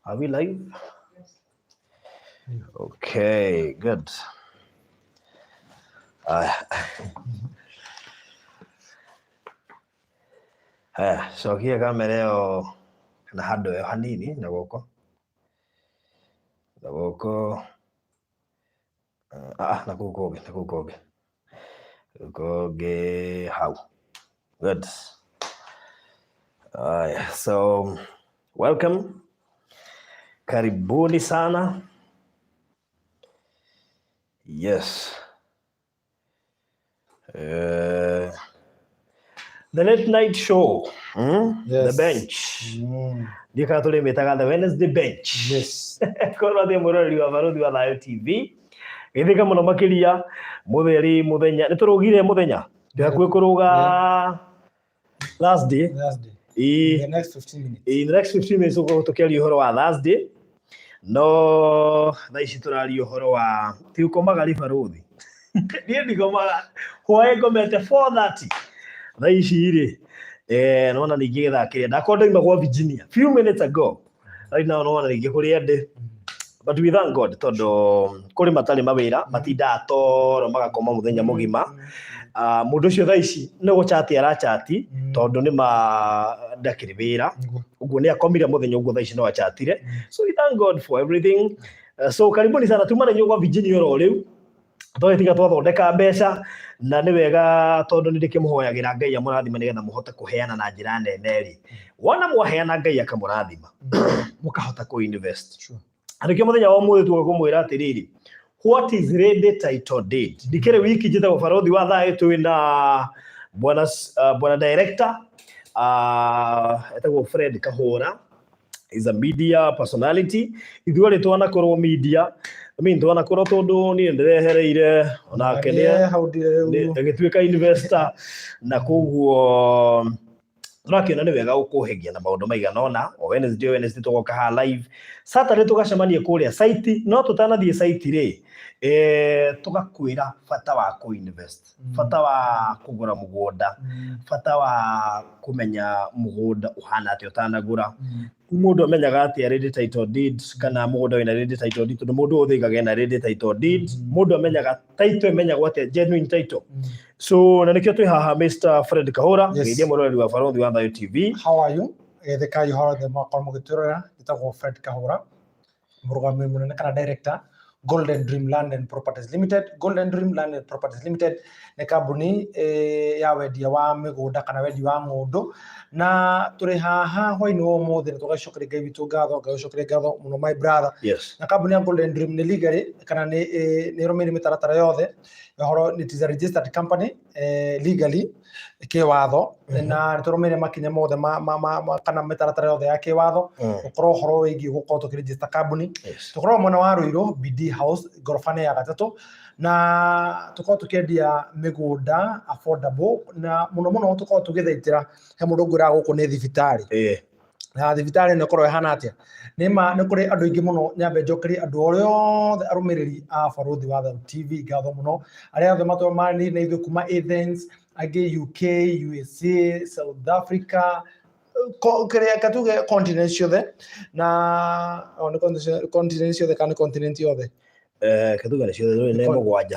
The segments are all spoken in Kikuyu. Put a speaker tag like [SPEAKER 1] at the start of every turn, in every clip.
[SPEAKER 1] Are we live? Okay, good. Aya. Haya, cokia kamera ĩyo kana handũ ĩyo hanini na guoko. Na guoko. Ah, na kũu kũngĩ, na kũu kũngĩ. Kũu kũngĩ hau. Good. Aya, so welcome. Karibuni sana. Yes. The late night show.
[SPEAKER 2] Yes.
[SPEAKER 1] The bench. Ndiũ kana tũrĩmĩtaga the Wednesday bench.
[SPEAKER 2] Yes.
[SPEAKER 1] Korwo atĩ mwĩroreri wa Barũthi wa Thayũ TV. Geithĩka mũno makĩria mũtheri mũthenya. Nĩ tũrũgire mũthenya. Twĩ hakuhĩ kũrũga Thursday.
[SPEAKER 2] Thursday.
[SPEAKER 1] Ĩĩ.
[SPEAKER 2] In the next 15 minutes.
[SPEAKER 1] In the next 15 minutes tũgũkorwo tũkĩaria ũhoro wa Thursday. No thaa ici tũraria ũhoro wa ti ũkomaga rĩ barũthi. Niĩ ndikomaga hwaĩ ngomete 4:30. Thaa ici rĩ eh nona ningĩ gĩthaa kĩrĩa ndakorwo ndoima gwa Virginia few minutes ago. Right now nona ningĩ kũrĩa ndĩ. But we thank God tondũ kũrĩ matarĩ mawĩra matindaga toro magakoma mũthenya mũgima. Ah, mũndũ ũcio thaa ici nĩ gũchati arachati tondũ nĩ ma ndakĩrĩ wĩra ũguo nĩ akomire mũthenya ũguo thaa ici no achatire. So we thank God for everything. So karibuni sana tuma na inyuĩ gwa Virginia oro rĩu twagĩtiga twathondeka mbeca na nĩ wega tondũ nĩ ndĩkĩmũhoyagĩra Ngai amũrathime nĩgetha mũhote kũheana na njĩra nene rĩ wona mwaheana Ngai akamũrathima mũkahota kũ invest.
[SPEAKER 2] Sure.
[SPEAKER 1] Na nĩkĩo mũthenya wa ũmũthĩ tuoka kũmwĩra atĩrĩrĩ, what is ready title deed? Ndikĩrĩ wiki njĩtagwo Barũthi wa Thayũ twĩ na bwana bwana director etagwo Fred Kahũra is a media personality. Ithuerĩ twanakorwo media, I mean twanakorwo tondũ niĩ ndĩrehereire onake nĩ
[SPEAKER 2] Hau ndirĩ rĩu.
[SPEAKER 1] agĩtuĩka investor na koguo tũrakĩona nĩ wega gũkũhĩgia na maũndũ maigana ũna. O Wednesday, o Wednesday tũgoka haha live. Saturday tũgacemania kũrĩa site, no tũtanathiĩ site rĩ tũgakwĩra bata wa kũ invest, bata wa kũgũra mũgũnda, bata wa kũmenya mũgũnda ũhana atĩa ũtanagũra. Mũndũ amenyaga atĩa ready title deed kana mũgũnda wĩna ready title deed, tondũ mũndũ wothe oigaga ena ready title deed. Mũndũ amenyaga title ĩmenyagwo atĩa genuine title? So na nĩkĩo twĩ haha Mr Fred Kahũra.
[SPEAKER 2] Yes.
[SPEAKER 1] Geithia mwĩroreri wa Barũthi wa Thayũ TV.
[SPEAKER 2] How are you? Geithĩkai hothe mwakorwo mũgĩtwĩrorera. Njĩtagwo Fred Kahũra, mũrũgamĩrĩri mũnene kana director Golden Dream Land and Properties Limited. Golden Dream Land and Properties Limited nĩ kambuni ya wendia wa mĩgũnda kana wendia wa ng'ũndũ, na tũrĩ haha hwainĩ wa ũmũthĩ na tũgacokeria Ngai witũ ngatho. Ngai ũcokerie ngatho mũno my brother.
[SPEAKER 1] Yes.
[SPEAKER 2] Na kambuni ya Golden Dream nĩ legally kana nĩ ĩrũmĩrĩire mĩtaratara yothe ũhoro, it is a registered company legally kĩwatho, na nĩ tũrũmĩrĩire makinya mothe kana mĩtaratara yothe ya kĩwatho gũkorwo ũhoro wĩgiĩ gũkorwo tũkĩregister kambuni. Tũkoragwo mwena wa Ruiru, BD House, ngoroba-inĩ ya gatatũ, na tũkoragwo tũkĩendia mĩgũnda affordable, na mũno mũno tũkoragwo tũgĩthaitĩra he mũndũ ngwĩraga gũkũ nĩ thibitarĩ. Na thibitarĩ ĩno ĩkoragwo ĩhana atĩa? Nĩ ma nĩ kũrĩ andũ aingĩ mũno. Nyambe njokerie andũ arĩa othe arũmĩrĩri a Barũthi wa Thayũ TV ngatho mũno, arĩa othe matũraga na ithuĩ kuma Athens, angĩ UK, USA, South Africa, kĩrĩa katuge continent ciothe, na o nĩ continent ciothe kana nĩ continent yothe?
[SPEAKER 1] Katuga nĩ ciothe nĩ mũgwanja.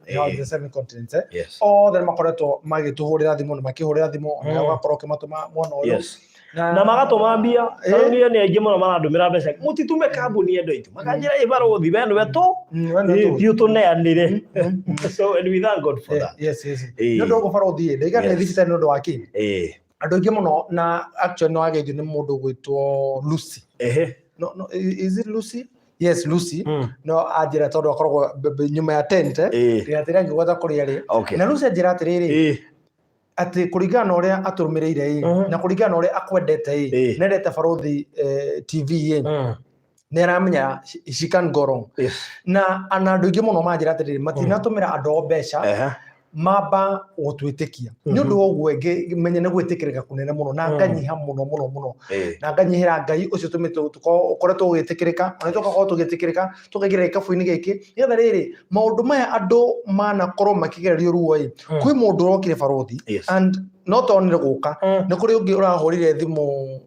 [SPEAKER 2] Ĩĩ, the seven continents.
[SPEAKER 1] Yes.
[SPEAKER 2] Othe nĩ makoretwo magĩtũhũrĩra thimũ na makĩhũrĩra thimũ, na ũgakorwo ũkĩmatũma mwena ũyũ.
[SPEAKER 1] Yes. Na magatũma mbia. Rĩu niĩ nĩ aingĩ mũno marandũmĩra mbeca mũtitume kambuni ĩndo itũ makanjĩra ĩ barũthi we nĩwe tũ
[SPEAKER 2] We nĩwe tũ.
[SPEAKER 1] Thiĩ ũtũneanĩre. So and we thank God for that.
[SPEAKER 2] Yes. Nĩ ũndũ ũguo barũthi ndaiga nĩ thibitarĩ nĩ ũndũ wa kĩ andũ aingĩ mũno, na actually nĩ wageithio nĩ mũndũ ũgwĩtwo Lucy. No, is it Lucy? Yes, Lucy. No anjĩra tondũ akoragwo nyuma ya tent ndigatĩra ngĩgweta kũrĩa rĩ. Na Lucy anjĩra atĩrĩrĩ, atĩ kũringana na ũrĩa atũrũmĩrĩire ĩ, na kũringana na ũrĩa akwendete ĩ, nendete Barũthi TV ĩ, nĩ aramenya she can go wrong. Na ana andũ aingĩ mũno manjĩra atĩrĩrĩ, matinatũmĩra andũ ao mbeca. Mamba gũtwĩtĩkia nĩ ũndũ wa ũguo ngĩmenya nĩ gwĩtĩkĩrĩka kũnene mũno na nganyiha mũno mũno mũno na nganyihĩra Ngai ũcio tũmĩte ũkoretwo ũgĩtĩkĩrĩka, ona tũgakorwo tũgĩtĩkĩrĩka tũkaingĩra gĩkabũ-inĩ gĩkĩ, nĩgetha rĩrĩ maũndũ maya andũ manakorwo makĩgererio ruo ĩ, kwĩ mũndũ ũrokire barothi and no tonire gũka, nĩ kũrĩ ũngĩ ũrahũrire thimũ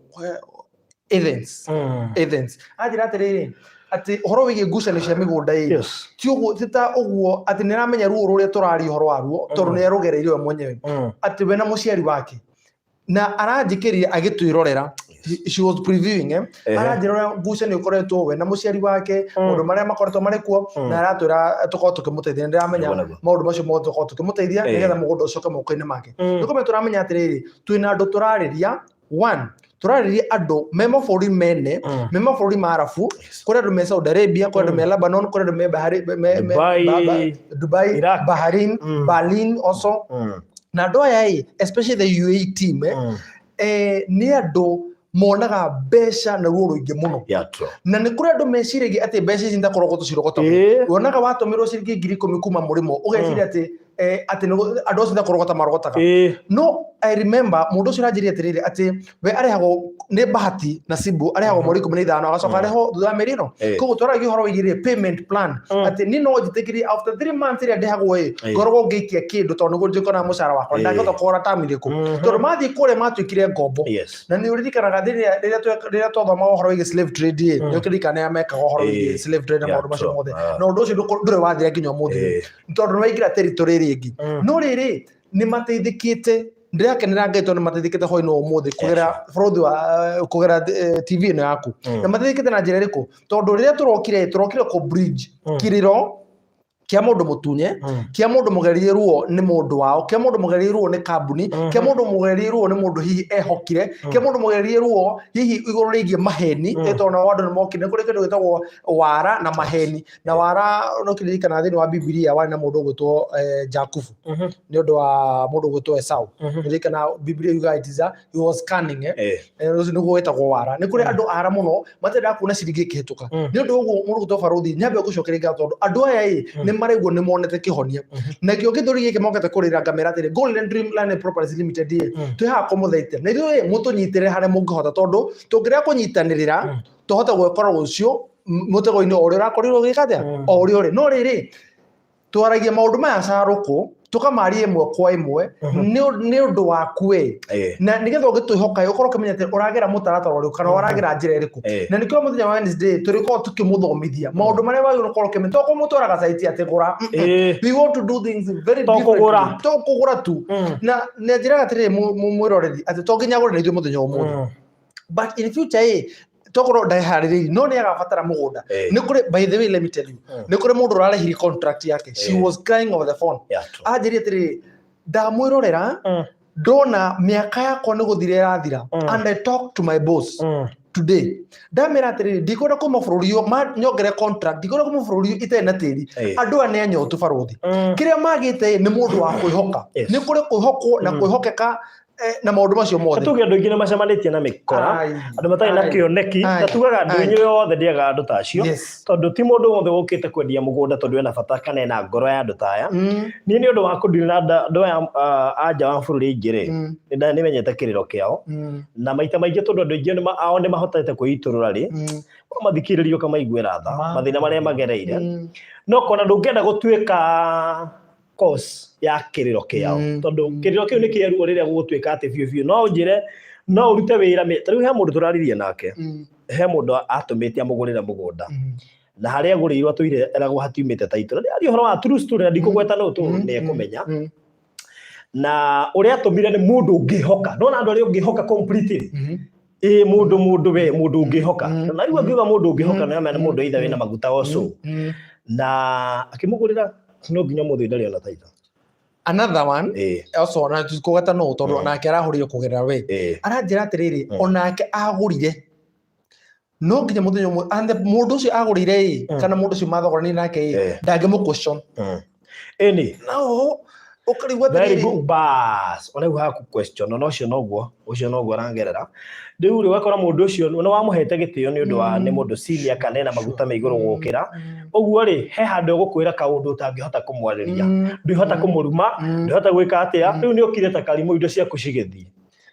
[SPEAKER 2] Athens. Athens anjĩra atĩrĩrĩ, atĩ ũhoro wĩgiĩ ngucanio cia mĩgũnda ĩ, ti ũguo, ti ta ũguo atĩ nĩ aramenya ruo rũrĩa tũraria ũhoro waruo, tondũ nĩ arũgereire we mwenyewe, atĩ we na mũciari wake, na aranjĩkĩrire agĩtwĩrorera. She was previewing, eh? Aranjĩra ũrĩa ngucanio ĩkoretwo we na mũciari wake, maũndũ marĩa makoretwo marĩ kuo, na aratwĩra tũkorwo tũkĩmũteithia. Nĩ ndĩramenya
[SPEAKER 1] Nĩguo, nĩguo.
[SPEAKER 2] maũndũ macio mothe tũkorwo tũkĩmũteithia nĩgetha mũgũnda ũcoke moko-inĩ make. Nĩ kũmenya tũramenya atĩrĩrĩ, twĩna andũ tũrarĩria, one, tũrarĩria andũ me mabũrũri mene, me mabũrũri ma Arabu, kũrĩ andũ me Saudi Arabia, kũrĩ andũ me Lebanon, kũrĩ andũ me
[SPEAKER 1] Dubai,
[SPEAKER 2] Dubai,
[SPEAKER 1] Iraq.
[SPEAKER 2] Bahrain, Berlin also. Na andũ aya ĩ, especially the UAE team, nĩ andũ monaga mbeca na ruo rũingĩ mũno.
[SPEAKER 1] Yeah, true.
[SPEAKER 2] Na nĩ kũrĩ andũ meciragia atĩ mbeca ici nĩtakoragwo tũcirogotagwo. Wonaga watũmĩrwo ciringi 10,000 kuma mũrĩmo, ũgeciria atĩ andũ acio nĩkũrogota marogotaga. No I remember mũndũ ũcio ũranjĩrire atĩrĩrĩ, atĩ we arĩhagwo nĩ bahati na Sibu, arĩhagwo mweri 15, agacoka arĩhwo thutha wa mĩeri ĩno. Koguo twaragia ũhoro wĩgiĩ payment plan, atĩ niĩ no njĩtĩkĩrie after 3 months ĩrĩa ndĩhagwo ĩ, ngoragwo ngĩikia kĩndũ, tondũ nĩguo njĩkona mũcara wakwa, ndangĩhota kũgũra tamu ĩrĩkũ, tondũ mathiĩ kũrĩa matuĩkire ngombo. Na nĩ ũririkanaga rĩrĩa twathomaga ũhoro wĩgiĩ slave trade ĩ, nĩ ũkĩririkana arĩa mekaga ũhoro wĩgiĩ slave trade na maũndũ macio mothe, na ũndũ ũcio ndũrĩ wathira nginya ũmũthĩ ũyũ, tondũ nĩ waingĩra territory ĩrĩa ĩngĩ. No rĩrĩ, nĩ mateithĩkĩte, ndĩrakenera Ngai tondũ nĩ mateithĩkĩte hwainĩ wa ũmũthĩ kũgera bũrũri wa kũgera TV ĩno yaku. Na mateithĩkĩte na njĩra ĩrĩkũ? Tondũ rĩrĩa tũrokire kũ bridge kĩrĩro kĩa mũndũ mũtunye, kĩa mũndũ mũgerie ruo nĩ mũndũ wao, kĩa mũndũ mũgerie ruo nĩ kambuni, kĩa mũndũ mũgerie ruo nĩ mũndũ hihi ehokire, kĩa mũndũ mũgerie ruo hihi igũrũ rĩgiĩ maheni, tondũ nao andũ nĩ mokire. Nĩ kũrĩ kĩndũ gĩtagwo wara na maheni, na wara no kĩririkana thĩinĩ wa Bibilia warĩ na mũndũ ũgwĩtwo Jakubu nĩ ũndũ wa mũndũ ũgwĩtwo Esau. Ririkana Bibilia yugaga it is a, he was cunning, eh? Ũcio nĩguo wĩtagwo wara. Nĩ kũrĩ andũ ara mũno matendaga kuona ciringi ĩkĩhĩtũka. Nĩ ũndũ ũguo mũndũ ũgwĩtwo barothi nyambe ngũcokeria ngatho, tondũ andũ aya ĩ nĩ maraigua nĩ monete kĩhonia. Nakĩo gĩthũri gĩkĩ mokĩte kũrĩra, ngamera atĩrĩ, Golden Dream Land and Properties Limited ĩ, twĩ haha kũmũthaitĩra na ithuĩ mũtũnyitĩrĩre harĩa mũngĩhota, tondũ tũngĩrega kũnyitanĩrĩra tũhote gwĩkora rũciũ mũtego-inĩ o ũrĩa ũrakorirwo ũgĩka atĩa, o ũrĩa ũrĩ. No rĩrĩ, twaragia maũndũ maya carũkũ, tũkamaria ĩmwe kwa ĩmwe nĩ ũndũ waku we, na nĩgetha ũgĩtwĩhoka ũkorwo ũkĩmenya atĩ ũragera mũtaratara ũrĩkũ kana ũragera njĩra ĩrĩkũ. Na nĩkĩo mũthenya wa Wednesday tũrĩkorwo tũkĩmũthomithia maũndũ marĩa wagĩrĩirwo gũkorwo ũkĩmenya, to kũmũtwaraga site atĩ gũra. We want to do things very
[SPEAKER 1] To kũgũra.
[SPEAKER 2] differently. To kũgũra tu. Na nĩ njĩraga atĩrĩrĩ mwĩroreri atĩ to nginya agũre na ithuĩ mũthenya wa ũmũthĩ, but in future ĩ, tokorwo ndeharĩrĩirie no nĩ agabatara mũgũnda. Nĩ kũrĩ, by the way, let me tell you, nĩ kũrĩ mũndũ ũrarĩhire contract yake. She was crying over the phone.
[SPEAKER 1] Yeah, true.
[SPEAKER 2] Anjĩrire atĩrĩrĩ, ndamwĩrorera, ndona mĩaka yakwa nĩ gũthira ĩrathira, and I talk to my boss today, ndamĩra atĩrĩrĩ, ndikwenda kuma bũrũri ũyũ, nyongere contract, ndikwenda kuma bũrũri ũyũ itarĩ na tĩri. Andũ aya nĩ anyotu barothi. Kĩrĩa magĩte ĩ, nĩ mũndũ wa kwĩhoka. Nĩ kũrĩ kwĩhokwo na kwĩhokeka, na maũndũ macio mothe.
[SPEAKER 1] Tuge andũ aingĩ nĩ macemanĩtie na mĩkora, andũ matarĩ na kĩoneki, na tugaga andũ inyuĩ othe ndĩaga andũ ta acio, tondũ ti mũndũ wothe ũkĩte kwendia mũgũnda tondũ ena bata kana ena ngoro ya andũ ta aya. Niĩ nĩ ũndũ wa kũndiri na andũ aya a nja wa bũrũri aingĩ rĩ, nĩ menyete kĩrĩro kĩao, na maita maingĩ tondũ andũ aingĩ ao nĩ mahotete kwĩitũrũra rĩ, wamathikĩrĩria ũkamaiguĩra tha mathĩna marĩa magereire, no kona ndũngĩenda gũtuĩka cause ya kĩrĩro kĩao, tondũ kĩrĩro kĩu nĩ kĩeruo rĩrĩa gũgũtuĩka atĩ biũ biũ no ũnjĩre no ũrute wĩra. Ta rĩu he mũndũ tũraririe nake, he mũndũ atũmĩte amũgũrĩre mũgũnda, na harĩa agũrĩirwo atũire eragwo hatiumĩte taitũ, na ndĩraria ũhoro wa true story na ndikũgweta nũ tũ nĩ ekũmenya. Na ũrĩa atũmire nĩ mũndũ ũngĩhoka, nona andũ arĩa ũngĩhoka completely, ĩ mũndũ we mũndũ ũngĩhoka. Na rĩu angiuga mũndũ ũngĩhoka, nĩ mũndũ either wĩna maguta oco, na akĩmũgũrĩra, no nginya mũthĩ ndarĩ ona taitũ.
[SPEAKER 2] Another one also, na kũgata no tondũ onake arahũrire kũgerera we, aranjĩra atĩrĩrĩ, onake agũrire no nginya mũthenya ũmwe, and mũndũ ũcio agũrire ĩ, kana mũndũ ũcio mathogoranire nake ĩ, ndangĩmũ question.
[SPEAKER 1] Ĩni.
[SPEAKER 2] No. Ũkarigwo
[SPEAKER 1] Very
[SPEAKER 2] atĩrĩrĩ.
[SPEAKER 1] good. Bas, ona rĩu haku question ona ũcio noguo, ũcio noguo arangerera. Rĩu rĩ, ũgakora mũndũ ũcio nĩ wamũhete gĩtĩo nĩ ũndũ wa nĩ mũndũ senior kana ena maguta me igũrũ gũkĩra. Ũguo rĩ, he handũ egũkwĩra kaũndũ ũtangĩhota kũmwarĩria. Ndũhota kũmũruma, ndũhota gwĩka atĩa. Rĩu nĩ ũkire ta karimũ indo ciaku cigĩthiĩ.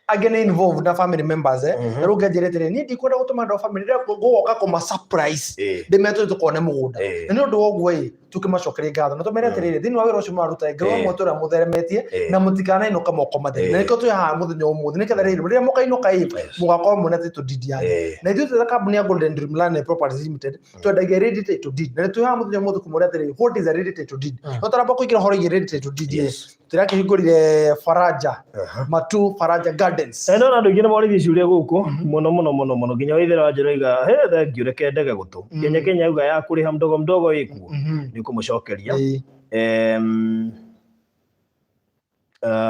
[SPEAKER 2] Angĩ nĩ involved na family members eh. Na rĩu ngĩanjĩra atĩrĩrĩ, niĩ ndikwenda gũtũma andũ a family rĩrĩa ngũgoka kũma surprise, ndĩmetũĩ tũkone mũgũnda. Na nĩ ũndũ wa ũguo ĩ, tũkĩmacokerie ngatho na tũmere atĩrĩrĩ, thĩinĩ wa wĩra ũcio mũraruta ĩ, Ngai wa mwatũ ũrĩa mũtheremetie na mũtikanainũka moko matheri. Na nĩkĩo twĩ haha mũthenya wa ũmũthĩ, nĩgetha rĩrĩ, rĩrĩa mũkainũka ĩ, mũgakorwo mwĩna title deed yanyu. Na ithuĩ twĩ ta kambuni ya Golden Dream Land and Properties Limited, twendagia ready title deed. Na nĩ twĩ haha mũthenya wa ũmũthĩ kũmwĩra atĩrĩrĩ, what is a ready title deed? No tũramba kũingĩra ũhoro wĩgiĩ ready title deed ĩ, tũrakĩhingũrire Faraja, Matu Faraja Gardens.
[SPEAKER 1] Na ndona andũ aingĩ nĩ morĩtie ciũria gũkũ mũno mũno mũno mũno, nginya Waithera wa Njoroge oiga he thank you, reke ndege gũtũ. Kenya Kenya auga ya kũrĩha mdogo mdogo ĩkuo, nĩ ũkũmũcokeria.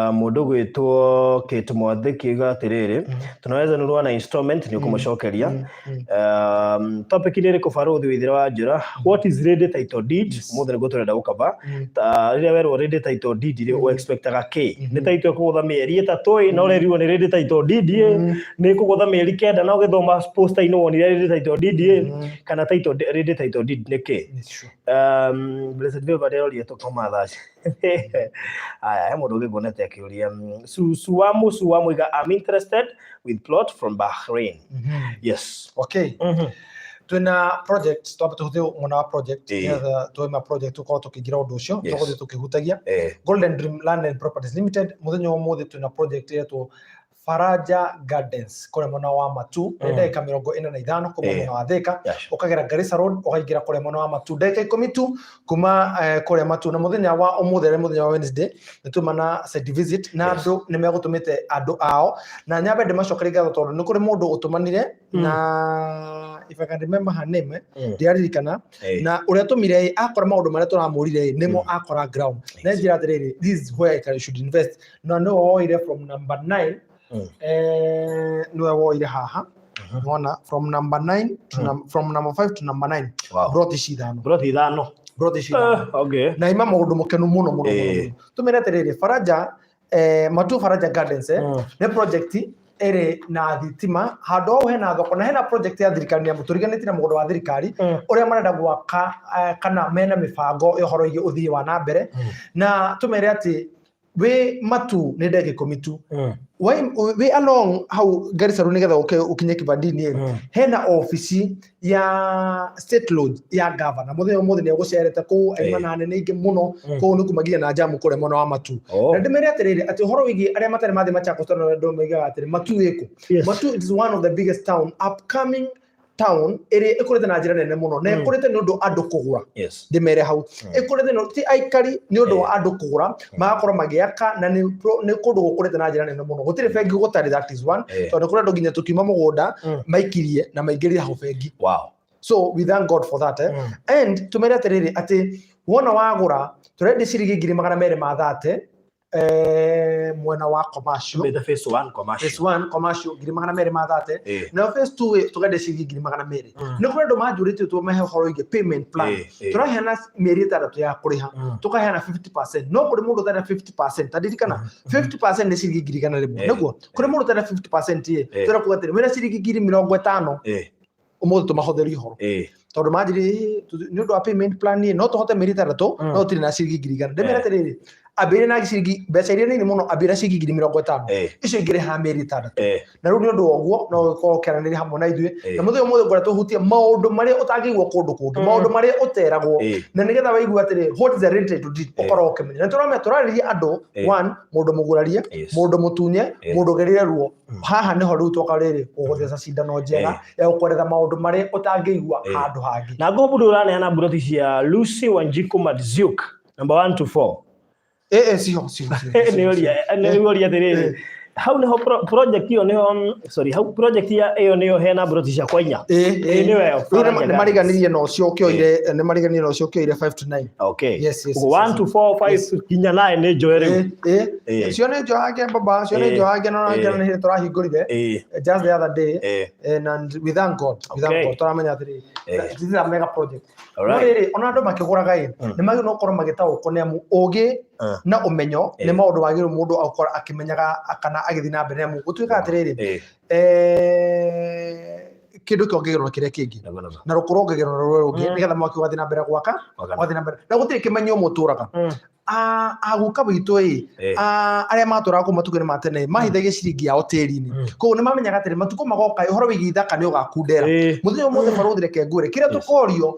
[SPEAKER 1] Mũndũ gwĩtwo Kate Mwathĩki oiga atĩrĩrĩ, tunaweza nunua na installment, nĩ ũkũmũcokeria. Topic nĩ ĩrĩkũ, Barũthi Waithera wa Njũra? What is ready title deed? Ũmũthĩ nĩguo tũrenda gũkaba. Ta rĩrĩa werwo ready title deed rĩ, ũexpectaga kĩ? Nĩ title ĩkũgũtha mĩeri 3 ĩ, na ũrerirwo nĩ ready title deed ĩ, nĩ ĩkũgũtha mĩeri 9, na ũgĩthoma poster-inĩ wonire ready title deed ĩ, kana title ready title deed nĩ kĩ? Blessed Favor ndĩroria tũkoma thaa ici. Aya, he mũndũ ũngĩ nguonete akĩũria, Suwamu Suwamu iga, I'm interested with plot from Bahrain. Yes.
[SPEAKER 2] Okay. Twina project, twambe tũhũthie mwena wa project, nĩgetha twaima project tũkorwo tũkĩingĩra ũndũ ũcio, tũgũthiĩ tũkĩhutagia. Golden Dream Land and Properties Limited, mũthenya wa ũmũthĩ twĩna project ĩretwo Faraja Gardens kũrĩa mwena wa Matu, nĩ ndagĩka 45 kuma mwena wa Thika, ũkagera Garissa Road ũkaingĩra kũrĩa mwena wa Matu, ndagĩka 10 tu kuma kũrĩa Matu. Na mũthenya wa ũmũthĩ, arĩ mũthenya wa Wednesday, nĩ tuma na site visit na andũ nĩ megũtũmĩte andũ ao, na nyambe ndĩmacokerie ngatho tondũ nĩ kũrĩ mũndũ ũtũmanire, na if I can remember her name, ndiraririkana, na ũrĩa tũmire ĩ, akora maũndũ marĩa tũramũrire ĩ, nĩmo akora ground, na njĩra atĩrĩrĩ, this is where I should invest, na nĩwe woire from number 9, nĩwe woire haha, wona, from number 9 to from number 5 to number 9, broti ici 5.
[SPEAKER 1] Broti 5.
[SPEAKER 2] Broti ici 5. Na ima maũndũ mũkenu mũno mũno mũno mũno. Tũmĩre atĩrĩrĩ, Faraja, Matu Faraja Gardens, nĩ project ĩrĩ na thitima, handũ hau hena thoko, na hena project ya thirikari nĩ tũriganĩtie na mũgũnda wa thirikari ũrĩa marenda gwaka, kana mena mĩbango ya ũhoro wĩgiĩ ũthii wa na mbere. Na tũmere atĩ wĩ Matu nĩ ndagĩka 10 tu, wĩ along hau Garissa Road, nĩgetha ũke ũkinye Kibandini, hena obici ya State Lodge ya governor. Mũthenya ũmũthĩ nĩ egũcerete kũu, aima na anene aingĩ mũno kũu, nĩ kumagia na jamu kũrĩa mwena wa Matu. Na ndĩmere atĩrĩrĩ, atĩ ũhoro wĩgiĩ arĩa matarĩ mathiĩ Machakos, tondũ andũ moigaga atĩrĩ, Matu ĩkũ? Matu, it is one of the biggest town, upcoming town ĩrĩa ĩkũrĩte na njĩra nene mũno, na ĩkũrĩte nĩ ũndũ andũ kũgũra. Ndĩmere hau ĩkũrĩte no ti aikari, nĩ ũndũ wa andũ kũgũra, magakorwo magĩaka, na nĩ kũndũ gũkũrĩte na njĩra nene mũno, gũtirĩ bengi gũtarĩ, that is one, tondũ kũrĩ andũ nginya tũkiuma mũgũnda maikirie na maingĩrire hau bengi. So we thank God for that, eh? And tumere atĩrĩrĩ, atĩ wona wagũra, tũrendia ciringi 230,000, mwena wa commercial.
[SPEAKER 1] Mbete phase 1 commercial.
[SPEAKER 2] Phase 1 commercial, 230,000. Nayo phase 2 ĩ, tũkendia ciringi 200,000. Nĩ kũrĩ andũ manjũrĩtie tũmahe ũhoro wĩgiĩ payment plan. Tũraheana mĩeri 6 ya kũrĩha, tũkaheana 50%, no kũrĩ mũndũ ũtarĩ 50%, ta ndirikana 50% nĩ ciringi 100,000. Nĩguo kũrĩ mũndũ ũtarĩ 50% ĩ, tũrenda kuga atĩrĩ, wĩna ciringi 50,000, ũmũthĩ tũmahũthĩrie ũhoro, tondũ manjĩrire nĩ ũndũ wa payment plan ĩ, no tũhote mĩeri 6, no tũtirĩ na ciringi 100,000. Ndĩmere atĩrĩrĩ, ambĩrĩria na ciringi mbeca iria nini mũno, ambĩrĩria ciringi 50,000, icio ingĩrĩha mĩeri 6. Na rĩu nĩ ũndũ wa ũguo no ũkorwo ũkĩaranĩria hamwe na ithuĩ. Na mũthenya ũmũthĩ ngwenda tũhutie maũndũ marĩa ũtangĩigua kũndũ kũngĩ, maũndũ marĩa ũteragwo, na nĩgetha waigua atĩrĩ, what is the ready title deed, ũkorwo ũkĩmenya. Na tũramenya tũrarĩria andũ, one, mũndũ mũgurarie, mũndũ mũtunye, mũndũ ũgerire ruo. Haha nĩho rĩu twoka rĩrĩ gũgũtheca cindano njega ya gũkweretha maũndũ marĩa ũtangĩigua handũ hangĩ.
[SPEAKER 1] Na ngũmbu ndũ ũraneana mburoti cia Lucy Wanjiku Madziuk number 1 to 4?
[SPEAKER 2] Ciho ciho ciho.
[SPEAKER 1] Nĩ ũria, nĩ ũria atĩrĩrĩ, hau nĩho project ĩyo nĩho, sorry, hau project ya ĩyo nĩyo hena mburoti cia kwa inya? Nĩyo ĩyo,
[SPEAKER 2] Rĩu
[SPEAKER 1] Faraja.
[SPEAKER 2] Nĩ mariganirie na ũcio ũkĩoire, nĩ mariganirie na ũcio ũkĩoire 5 to 9. Yes,
[SPEAKER 1] 1 to 4, 5 nginya 9 nĩ njoe rĩu.
[SPEAKER 2] Cio nĩ njohange baba, cio nĩ njohange, na nĩ hĩndĩ tũrahingũrire just the other day, and we thank God, we thank God, tũramenya atĩrĩ, This is a mega project. No
[SPEAKER 1] Alright.
[SPEAKER 2] rĩrĩ, ona andũ makĩgũraga ĩ, nĩ magĩrĩirwo gũkorwo magĩtaũkwo nĩ amu ũgĩ na ũmenyo nĩ maũndũ wagĩrĩirwo mũndũ agũkorwo akĩmenyaga kana agĩthiĩ na mbere, nĩ amu gũtuĩkaga atĩrĩrĩ, kĩndũ kĩongagĩrĩrwo kĩrĩa kĩngĩ
[SPEAKER 1] Nĩguo, nĩguo.
[SPEAKER 2] na rũkũ rongagĩrĩrwo na rũrĩa rũngĩ, nĩgetha mwaki ũgathiĩ na mbere gwaka,
[SPEAKER 1] Gwakana.
[SPEAKER 2] ũgathiĩ na mbere, na gũtirĩ kĩmenyo mũtũraga. Aguka witũ ĩ, arĩa matũraga kũu matukũ-inĩ ma tene mahithagia ciringi yao tĩri-inĩ. Koguo nĩ mamenyaga atĩrĩ, matukũ magoka ũhoro wĩgiĩ ithaka nĩ ũgakundera. Mũthenya ũmũthĩ barũthi, reke ngwĩre kĩrĩa tũkorio.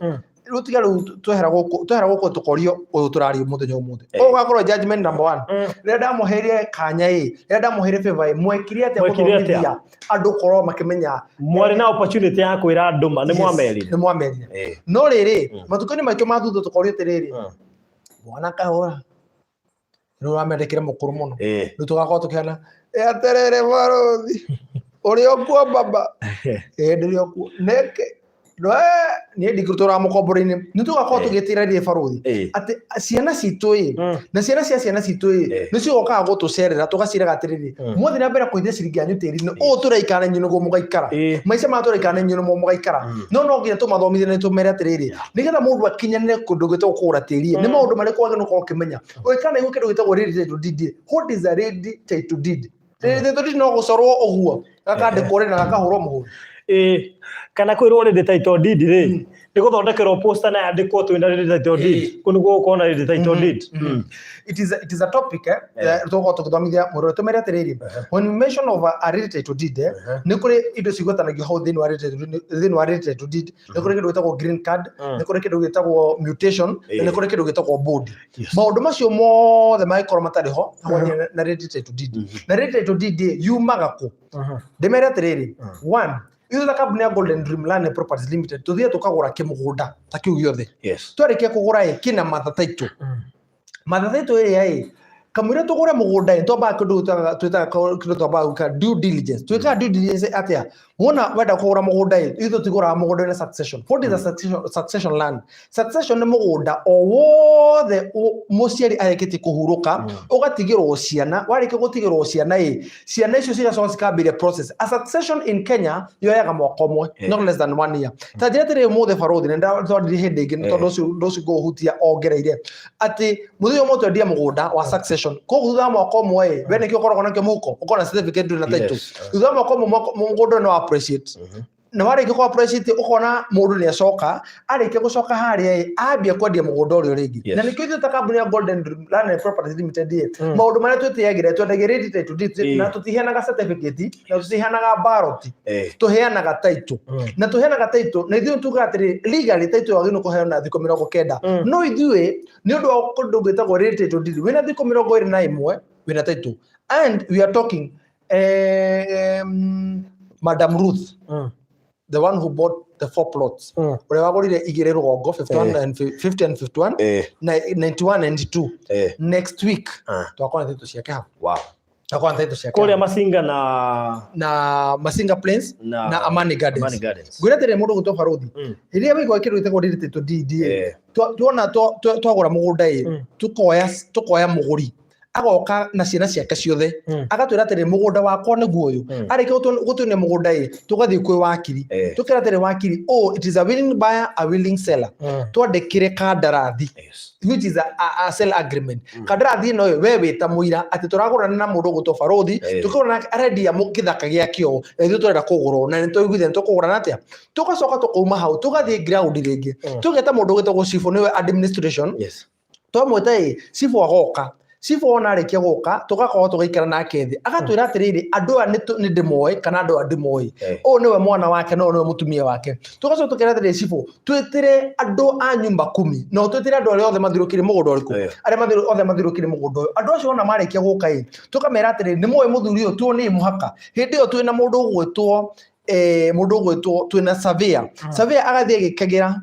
[SPEAKER 2] Rĩu tiga rĩu twehera gũkũ tũkorio ũyũ tũrario mũthenya ũmũthĩ. Ũyũ ũgakorwo judgment number one. Rĩrĩa ndamũheire kanya ĩ, rĩrĩa ndamũheire favor ĩ, mwekire atĩa
[SPEAKER 1] Mwekire atĩa?
[SPEAKER 2] gũthomithia andũ korwo makĩmenya?
[SPEAKER 1] Mwarĩ na opportunity ya kwĩra andũ ma nĩ
[SPEAKER 2] Yes,
[SPEAKER 1] mwamerire.
[SPEAKER 2] Nĩ mwamerire. No rĩrĩ, matukũ-inĩ maitũ ma thutha tũkorio atĩrĩrĩ, mwana kahũra rĩu ũramendekire mũkũrũ mũno. Rĩu tũgakorwo tũkĩhana ĩ atĩrĩrĩ, barũthi ũrĩ o kuo baba, ĩ ndĩrĩ o kuo nĩkĩ? We, niĩ ndingĩtũraga mũkomboro-inĩ. Nĩ tũgakorwo tũgĩtĩrĩria barũthi atĩ ciana citũ ĩ, na ciana cia ciana citũ ĩ, nĩ cigokaga gũtũcerera, tũgaciraga atĩrĩrĩ, mwathiĩ na mbere kũhithia ciringi yanyu tĩri-inĩ ũũ tũraikara na inyuĩ nĩguo mũgaikara. Maica maya tũraikara na inyuĩ nĩmo mũgaikara. No nginya tũmathomithie na tũmere atĩrĩrĩ, nĩgetha mũndũ akinyanĩre kũndũ gwĩtagwo kũgũra tĩri, nĩ maũndũ marĩkũ wagĩrĩirwo gũkorwo ũkĩmenya. Ũgĩkana nĩguo kĩndũ gĩtagwo ready title deed. What is a ready title deed? Ready title deed no gũcorwo ũguo, gakandĩkwo rĩ na gakahũrwo mũhũri?
[SPEAKER 1] Ĩ, kana kwĩrwo ready title deed rĩ, nĩ gũthondekerwo poster na yandĩkwo twĩna ready title deed, kũu nĩguo gũkorwo na ready title deed.
[SPEAKER 2] It is a topic tũgũkorwo tũgĩthomithia mũrore tũmere atĩrĩrĩ, when we mention of a ready title deed, nĩ kũrĩ indo cigwetanagio hau thĩinĩ wa ready title deed. Thĩinĩ wa ready title deed nĩ kũrĩ kĩndũ gĩtagwo green card, nĩ kũrĩ kĩndũ gĩtagwo mutation, na nĩ kũrĩ kĩndũ gĩtagwo board. Maũndũ macio mothe mangĩkorwo matarĩ ho hamwe na ready title deed. Na ready title deed yumaga kũ? Ndĩmere atĩrĩrĩ, one, ithuĩ ta kambuni ya Golden Dream Land and Properties Limited tũthiĩ tũkagũra kĩmũgũnda ta kĩu gĩothe. Twarĩkia kũgũra ĩ, kĩna matha title. Matha title ĩrĩa ĩ, kamũira tũgũre mũgũnda ĩ, twambaga kĩndũ twĩtaga kĩndũ twambaga gwĩka due diligence. Twĩkaga due diligence atĩa? Wona wenda kũgũra mũgũnda ĩ, ithuĩ tũtigũraga mũgũnda wĩna succession. What is a succession land? Succession nĩ mũgũnda o wothe mũciari arĩkĩtie kũhurũka, ũgatigĩrwo ciana. Warĩkia gũtigĩrwo ciana ĩ, ciana icio cigacoka cikambĩrĩria process. A succession in Kenya yoyaga mwaka ũmwe, not less than one year. Ta njĩra atĩrĩrĩ, ũmũthĩ barũthi nĩ ndatwarire hĩndĩ ĩngĩ, tondũ ũcio ũndũ ũcio ngũũhutia ongereire atĩ mũthenya ũmwe twendia mũgũnda wa succession, koguo thutha wa mwaka ũmwe ĩ, we nĩkĩo ũkoragwo nakĩo mũhuko, ũkorwo na certificate, ndũrĩ na title. Thutha wa mwaka ũmwe mũgũnda ũyũ nĩ wa appreciate, na warĩkia kũ appreciate ũkona mũndũ nĩ acoka, arĩkia gũcoka harĩa ĩ, ambia kwendia mũgũnda ũrĩa rĩngĩ. Na nĩkĩo ithuĩ ta kambuni ya Golden Dream Land and Properties Limited ĩ, maũndũ marĩa twĩtĩagĩra, twendagia ready title deed, na tũtiheanaga certificate na tũtiheanaga ballot. Tũheanaga title, na tũheanaga title na ithuĩ tugaga atĩrĩ, legally title yagĩrĩirwo kũheanwo na thikũ 90, no ithuĩ nĩ ũndũ wa kũndũ gwĩtagwo ready title deed, wĩna thikũ 21 wĩna title. And we are talking, Madam Ruth, the one who bought the four plots, ũrĩa wagũrire igĩrĩ rũgongo, 51 and 50 and 51, na 91 92, next week twakorwo na title ciake hau. Twakorwo na title ciake
[SPEAKER 1] Kũrĩa
[SPEAKER 2] hau.
[SPEAKER 1] Masinga na
[SPEAKER 2] Na Masinga Plains
[SPEAKER 1] na
[SPEAKER 2] na Amani Gardens.
[SPEAKER 1] Amani Gardens.
[SPEAKER 2] Ngwĩra atĩrĩ, mũndũ gwĩtwo barũthi, rĩrĩa waigua kĩndũ gĩtagwo ready title deed ĩ, tuona twagũra mũgũnda ĩ, tukoya mũgũri agoka na ciana ciake ciothe, agatwĩra atĩrĩ, mũgũnda wakwa nĩguo ũyũ. Arĩkia gũtuonia mũgũnda ĩ, tũgathiĩ kwĩ wakiri, tũkĩra atĩrĩ wakiri, oh, it is a willing buyer, a willing seller, twandĩkĩre kandarathi, which is a sell agreement. Kandarathi ĩno ĩ, we wĩ ta mũira atĩ tũragũrana na mũndũ ũgwĩtwo barũthi, tũkĩgũra nake arendia gĩthaka gĩake ũũ, na ithuĩ tũrenda kũgũrwo na nĩ twaiguithania tũkũgũrana atĩa. Tũgacoka tũkauma hau, tũgathiĩ ground rĩngĩ, tũgeta mũndũ ũgwĩtagwo cibũ, nĩwe administration. Twamwĩta ĩ, cibũ agoka. Cibũ ona arĩkia gũka, tũgakorwo tũgaikara nake thĩ, agatwĩra atĩrĩrĩ, andũ aya nĩ ndĩmoĩ kana andũ aya ndĩmoĩ, ũyũ nĩwe mwana wake na ũyũ nĩwe mũtumia wake. Tũgacoka tũkera atĩrĩrĩ, cibũ, twĩtĩre andũ a nyumba kumi na ũtwĩtĩre andũ arĩa othe mathiũrũkĩire mũgũnda ũrĩkũ, arĩa othe mathiũrũkĩire mũgũnda ũyũ. Andũ acio ona marĩkia gũka ĩ, tũkamera atĩrĩrĩ, nĩ mũĩ mũthuri ũyũ, tuonie mũhaka. Hĩndĩ ĩyo twĩna mũndũ ũgwĩtwo mũndũ ũgwĩtwo, twĩna surveyor. Surveyor agathiĩ agĩkagĩra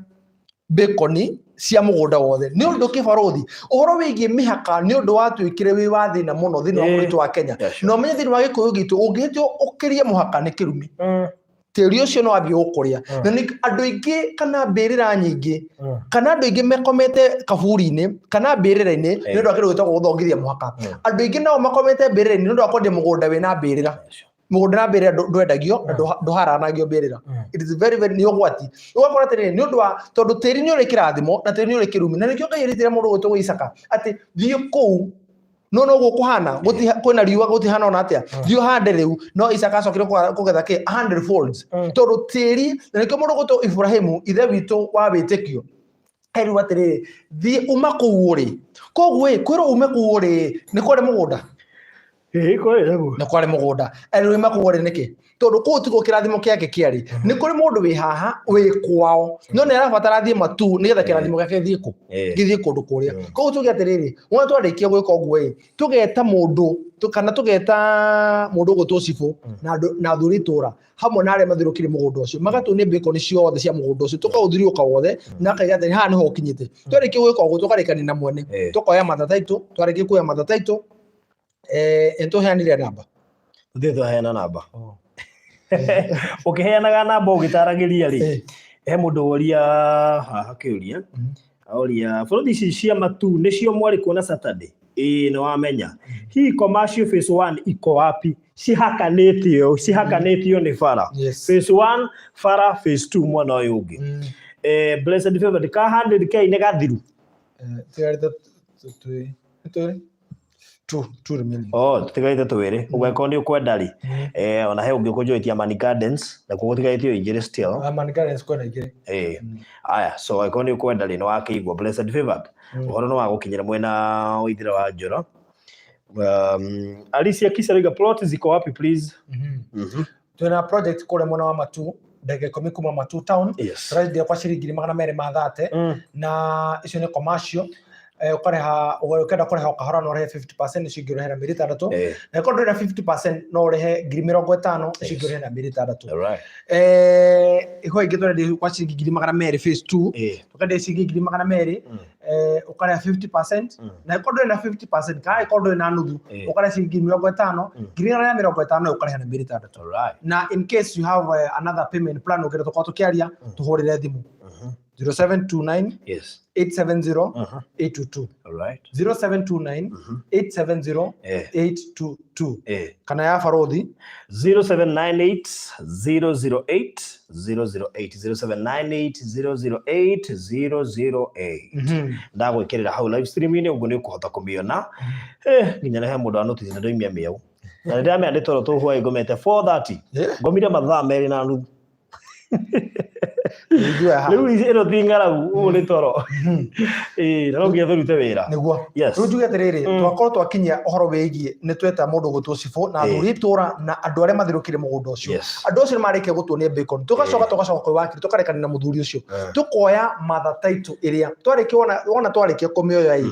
[SPEAKER 2] bacon cia mũgũnda wothe. Nĩ ũndũ kĩbarũthi, ũhoro wĩgiĩ mĩhaka nĩ ũndũ watuĩkire wĩ wa thĩna mũno thĩinĩ wa bũrũri witũ wa Kenya. Na ũmenye thĩinĩ wa gĩkũyũ gitũ, ũngĩhĩtia ũkĩrie mũhaka nĩ kĩrumi, tĩri ũcio no wambie gũkũrĩa. Na nĩ andũ aingĩ kana mbĩrĩra nyingĩ kana andũ aingĩ mekomete kaburi-inĩ kana mbĩrĩra-inĩ nĩ ũndũ wa kĩndũ gĩtagwo gũthongithia mũhaka. Andũ aingĩ nao makomete mbĩrĩra-inĩ nĩ ũndũ wa kwendia mũgũnda wĩna mbĩrĩra. Mũgũnda na mbĩrĩra ndwendagio na ndũharanagio mbĩrĩra. It is very very, nĩ ũgwati. Ũgakora atĩrĩrĩ, nĩ ũndũ wa tondũ tĩri nĩ ũrĩ kĩrathimo na tĩri nĩ ũrĩ kĩrumi, na nĩkĩo Ngai erĩtire mũndũ gwĩtwo Isaka atĩ thiĩ kũu, no noguo kũhana kwĩna riũa, gũtihana ona atĩa, thiĩ ũhande rĩu. No Isaka acokire kũgetha kĩ 100 folds, tondũ tĩri. Na nĩkĩo mũndũ gwĩtwo Ibrahimu, ithe witũ wa wĩtĩkio, erirwo atĩrĩrĩ, thiĩ uma kũu ũrĩ. Koguo ĩ, kwĩrwo ume kũu ũrĩ, nĩ kwarĩ mũgũnda.
[SPEAKER 1] Ĩĩ, kwarĩ naguo.
[SPEAKER 2] Nĩ kwarĩ mũgũnda. Erirwo uma kũu ũrĩ nĩkĩ? Tondũ kũu tiguo kĩrathimo kĩake kĩarĩ. Nĩ kũrĩ mũndũ wĩ haha wĩ kwao, no nĩ arabatara athiĩ matu nĩgetha kĩrathimo gĩake gĩthiĩ kũ gĩthiĩ kũndũ kũrĩa. Koguo tuge atĩrĩrĩ, wona twarĩkia gwĩka ũguo ĩ, tũgeta mũndũ kana tũgeta mũndũ ũgwĩtwo cibũ na andũ na athuri itũra hamwe na arĩa mathiũrũkĩire mũgũnda ũcio, magatuonia mbĩkoni ciothe cia mũgũnda ũcio, tũkaũthiũrũrũka wothe, na akaiga atĩrĩ, haha nĩho ũkinyĩte. Twarĩkia gwĩka ũguo, tũkarĩkania na mwene, tũkoya mother title. Twarĩkia kuoya mother title, nĩtũheanire namba.
[SPEAKER 1] Tũtirĩ twaheana namba. Ũkĩheanaga namba ũgĩtaragĩria rĩ, he mũndũ woria haha kĩũria, oria, bũrũri ici cia matu nĩcio mwarĩ kuona Saturday? Ĩĩ, nĩ wamenya. Hii commercial phase 1 iko wapi? Cihakanĩtio, cihakanĩtio nĩ bara. Phase 1 bara, phase 2 mwena ũyũ ũngĩ. Blessed Favor, ka 100K nĩ gathiru?
[SPEAKER 2] Tigarĩte twĩrĩ, two, two remaining.
[SPEAKER 1] Oh, tutigarĩte twĩrĩ. Ũguo angĩkorwo nĩ ũkwenda rĩ, ona he ũngĩ ũkũnjoetia Amani Gardens, nakuo gũtigarĩte o igĩrĩ still.
[SPEAKER 2] Amani Gardens kwĩna igĩrĩ.
[SPEAKER 1] Ĩĩ. Aya, so angĩkorwo nĩ ũkwenda rĩ, nĩ wakĩigua, Blessed Favored. Ũhoro nĩ wa gũkinyĩra mwena wa ithira wa Njoro. Alicia Kisariga, plot ziko wapi please?
[SPEAKER 2] Twĩna project kũrĩa mwena wa Matu, ndagĩka 10 kuma Matu town. Tũrendia kwa ciringi 230,000. Na icio nĩ commercial. Ũkarĩha, ũkenda kũrĩha o kahora no ũrĩhe 50%, icio ingĩ ũrĩhe na mĩeri 6. Na ĩkorwo ndũrĩ na 50% no ũrĩhe 50,000, icio ingĩ ũrĩhe na mĩeri 6. Ihũa ingĩ tũrendia kwa ciringi 200,000 phase 2. Tũkendia ciringi 200,000, ũkarĩha 50%. Na ĩkorwo ndũrĩ na 50% kana ĩkorwo ndũrĩ na nuthu, ũkarĩha ciringi 50, 150,000 ũkarĩha na mĩeri 6. Na in case you have another payment plan ũngĩenda tũkorwo tũkĩaria, tũhũrĩre thimũ 0729 870 822. 0729 870 822. Kana ya barothi.
[SPEAKER 1] 0798 008 008, 0798 008 008. Ndagwĩkĩrĩra hau live stream-inĩ, ũguo nĩ ũkũhota kũmĩona. Nginya na he mũndũ wa notice na ndoimia mĩau na nĩ ndĩramenya nĩ toro tũhwaĩ, ngomete 4:30. Ngomire mathaa 2.30.
[SPEAKER 2] Ithuĩ haha.
[SPEAKER 1] Rĩu ĩno ti ng'aragu, ũũ nĩ toro. Ĩĩ, na no nginya tũrute wĩra.
[SPEAKER 2] Nĩguo. Rĩu njuge atĩrĩrĩ, twakorwo twakinyia ũhoro wĩgiĩ nĩ tweta mũndũ gwĩtwo cibũ na athuri itũra na andũ arĩa mathirũkire mũgũnda ũcio. Andũ acio nĩ marĩkia gũtuonia bacon, tũgacoka tũgacoka kwĩ wakiri, tũkarekania na mũthuri ũcio, tũkoya mother title ĩrĩa twarĩkia, wona twarĩkia kũmĩoya ĩ,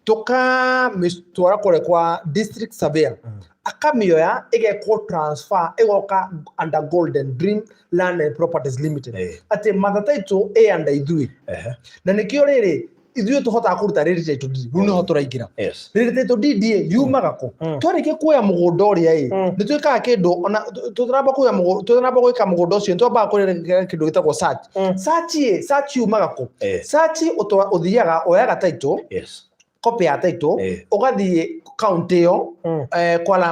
[SPEAKER 2] tũkamĩtwara kũrĩa kwa district surveyor, akamĩoya, ĩgekwo transfer, ĩgoka under Golden Dream Land and Properties Limited. Atĩ mother title ĩ under ithuĩ. Na nĩkĩo rĩrĩ ithuĩ tũhotaga kũruta rĩrĩ title deed. Rĩu nĩho tũraingĩra. Rĩrĩ title deed ĩ yumaga kũ? Twarĩkia kuoya mũgũnda ũrĩa ĩ, nĩ twĩkaga kĩndũ ona tũtanamba kuoya mũgũnda, tũtanamba gwĩka mũgũnda ũcio, twambaga kũrĩa kĩndũ gĩtagwo search. Search ĩ, search yumaga kũ? Search ũthiaga oyaga title, copy ya title, ũgathiĩ county ĩyo,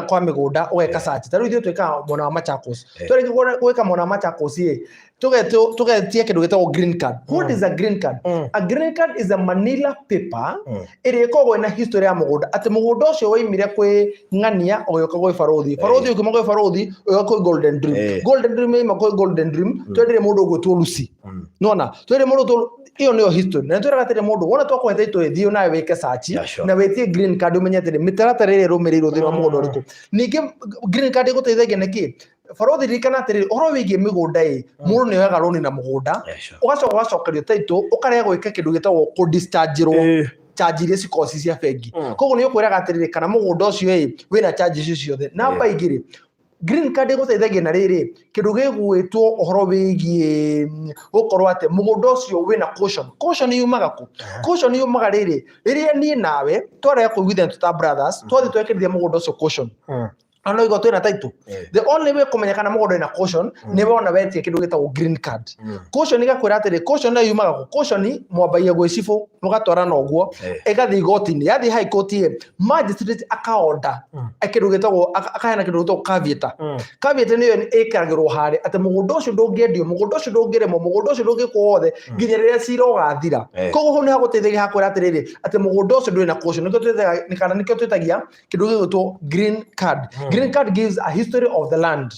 [SPEAKER 2] kwa mĩgũnda, ũgeka search. Ta rĩu ithuĩ twĩkaga mwena wa Machakos. Twarĩkia gwĩka mwena wa Machakos ĩ, tũgetia kĩndũ gĩtagwo green card. What is a green card? A green card is a manila paper ĩrĩa ĩkoragwo ĩna history ya mũgũnda, atĩ mũgũnda ũcio waimire kwĩ ng'ania ũgĩũka gwĩ barũthi, barũthi ũkiuma kwĩ barũthi ũgĩũka kwĩ Golden Dream. Golden Dream yaima kwĩ Golden Dream, twendire mũndũ ũgwĩtwo Lucy. Nona twendire mũndũ ũgwĩtwo, ĩyo nĩyo history. Na nĩtwĩraga atĩrĩ, mũndũ wona twakũhe title ĩ, thiĩ nawe wĩke search na wĩtie green card, ũmenye atĩrĩ mĩtaratara ĩrĩa ĩrũmĩrĩirwo thĩinĩ wa mũgũnda ũrĩkũ. Ningĩ green card ĩgũteithagia nĩkĩ? Barũthi, ririkana atĩrĩrĩ, ũhoro wĩgiĩ mĩgũnda ĩ, mũndũ nĩ oyaga rũni na mũgũnda, ũgacoka ũgacokerio title, ũkarega gwĩka kĩndũ gĩtagwo kũ-discharge-ĩrwo charge iria cikoragwo ci cia bengi. Koguo nĩ ũkwĩraga atĩrĩrĩ, kana mũgũnda ũcio ĩ wĩna charge icio ciothe. Namba igĩrĩ, green card ĩgũteithagia na rĩrĩ kĩndũ gĩgwĩtwo ũhoro wĩgiĩ gũkorwo atĩ mũgũnda ũcio wĩna caution. Caution yumaga kũ? Caution yumaga rĩrĩ, rĩrĩa niĩ nawe twarega kũiguithania tũta brothers, twathiĩ twekĩrithia mũgũnda ũcio caution. Ona igwa twina title. The only way kũmenya kana mũgũnda wĩna caution nĩ wona wetie kĩndũ gĩtagwo green card. Caution ĩgakwĩra atĩrĩ, caution ĩyo yumaga kũ? Caution mwambagia gwĩ cibũ mũgatwarana ũguo, ĩgathiĩ igoti-inĩ, yathiĩ high court ĩ, magistrate akaonda kĩndũ gĩtagwo akaheana kĩndũ gĩtagwo caveat. Caveat nĩyo ĩkagĩrwo harĩa atĩ mũgũnda ũcio ndũngĩendio, mũgũnda ũcio ndũngĩrĩmwo, mũgũnda ũcio ndũngĩkwo wothe nginya rĩrĩa cira ũgathira. Koguo hau nĩ hagũteithagia hakwĩra atĩrĩrĩ, atĩ mũgũnda ũcio ndũrĩ na caution. Nĩkĩo twĩtaga, kana nĩkĩo twĩtagia kĩndũ gĩgwĩtwo green card. Green card gives a history of the land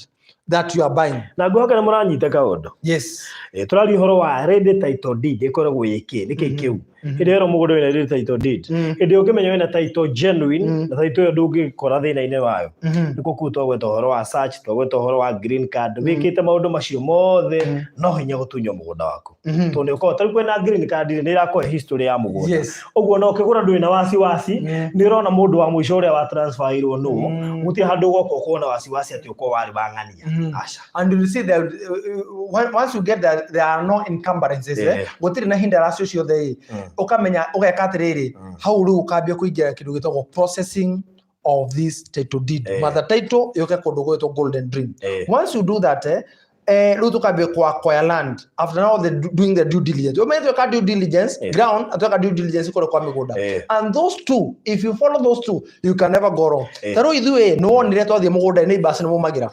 [SPEAKER 2] that you are buying.
[SPEAKER 1] Na ngũhoka nĩ mũranyita kaũndũ.
[SPEAKER 2] Yes.
[SPEAKER 1] Tũraria ũhoro wa ready title deed ĩkoragwo ĩkĩ nĩkĩ kĩu. Hĩndĩ ĩyo mũgũnda wĩna ready title deed, hĩndĩ ĩyo ũngĩmenya wĩna title genuine, na title ĩyo ndũngĩkora thĩna-inĩ wayo. Nĩkuo kũu twagweta ũhoro wa search, twagweta ũhoro wa green card. Wĩkĩte maũndũ macio mothe, no hinya gũtunywo mũgũnda waku, tondũ nĩ ũkorwo tarĩu kwĩna green card nĩ ĩrakũhe history ya mũgũnda. Ũguo na ũkĩgũra ndũrĩ na wasiwasi. Nĩ ũrona mũndũ wa mũico ũrĩa wa transferirwo nũ. Gũtirĩ handũ ũgoka ũkorwo na wasiwasi atĩ ũkorwo warĩ wa ng'ania. Aca.
[SPEAKER 2] And you see that once you get that there are no encumbrances, gũtirĩ na hindrance ciothe ĩ, ũkamenya ũgeka atĩrĩrĩ, hau rĩu ũkambia kũingĩra kĩndũ gĩtagwo processing of this title deed. Mother title yũke kũndũ gwĩtwo Golden Dream. Once you do that, rĩu tũkambia kwa acquire land after now the doing the due diligence. Ũmenye tweka due diligence ground na tweka due diligence kũrĩa kwa mĩgũnda. And those two, if you follow those two, you can never go wrong. Ta rĩu ithuĩ nĩ wonire twathiĩ mũgũnda, nĩ ibasi nĩ mumagĩra.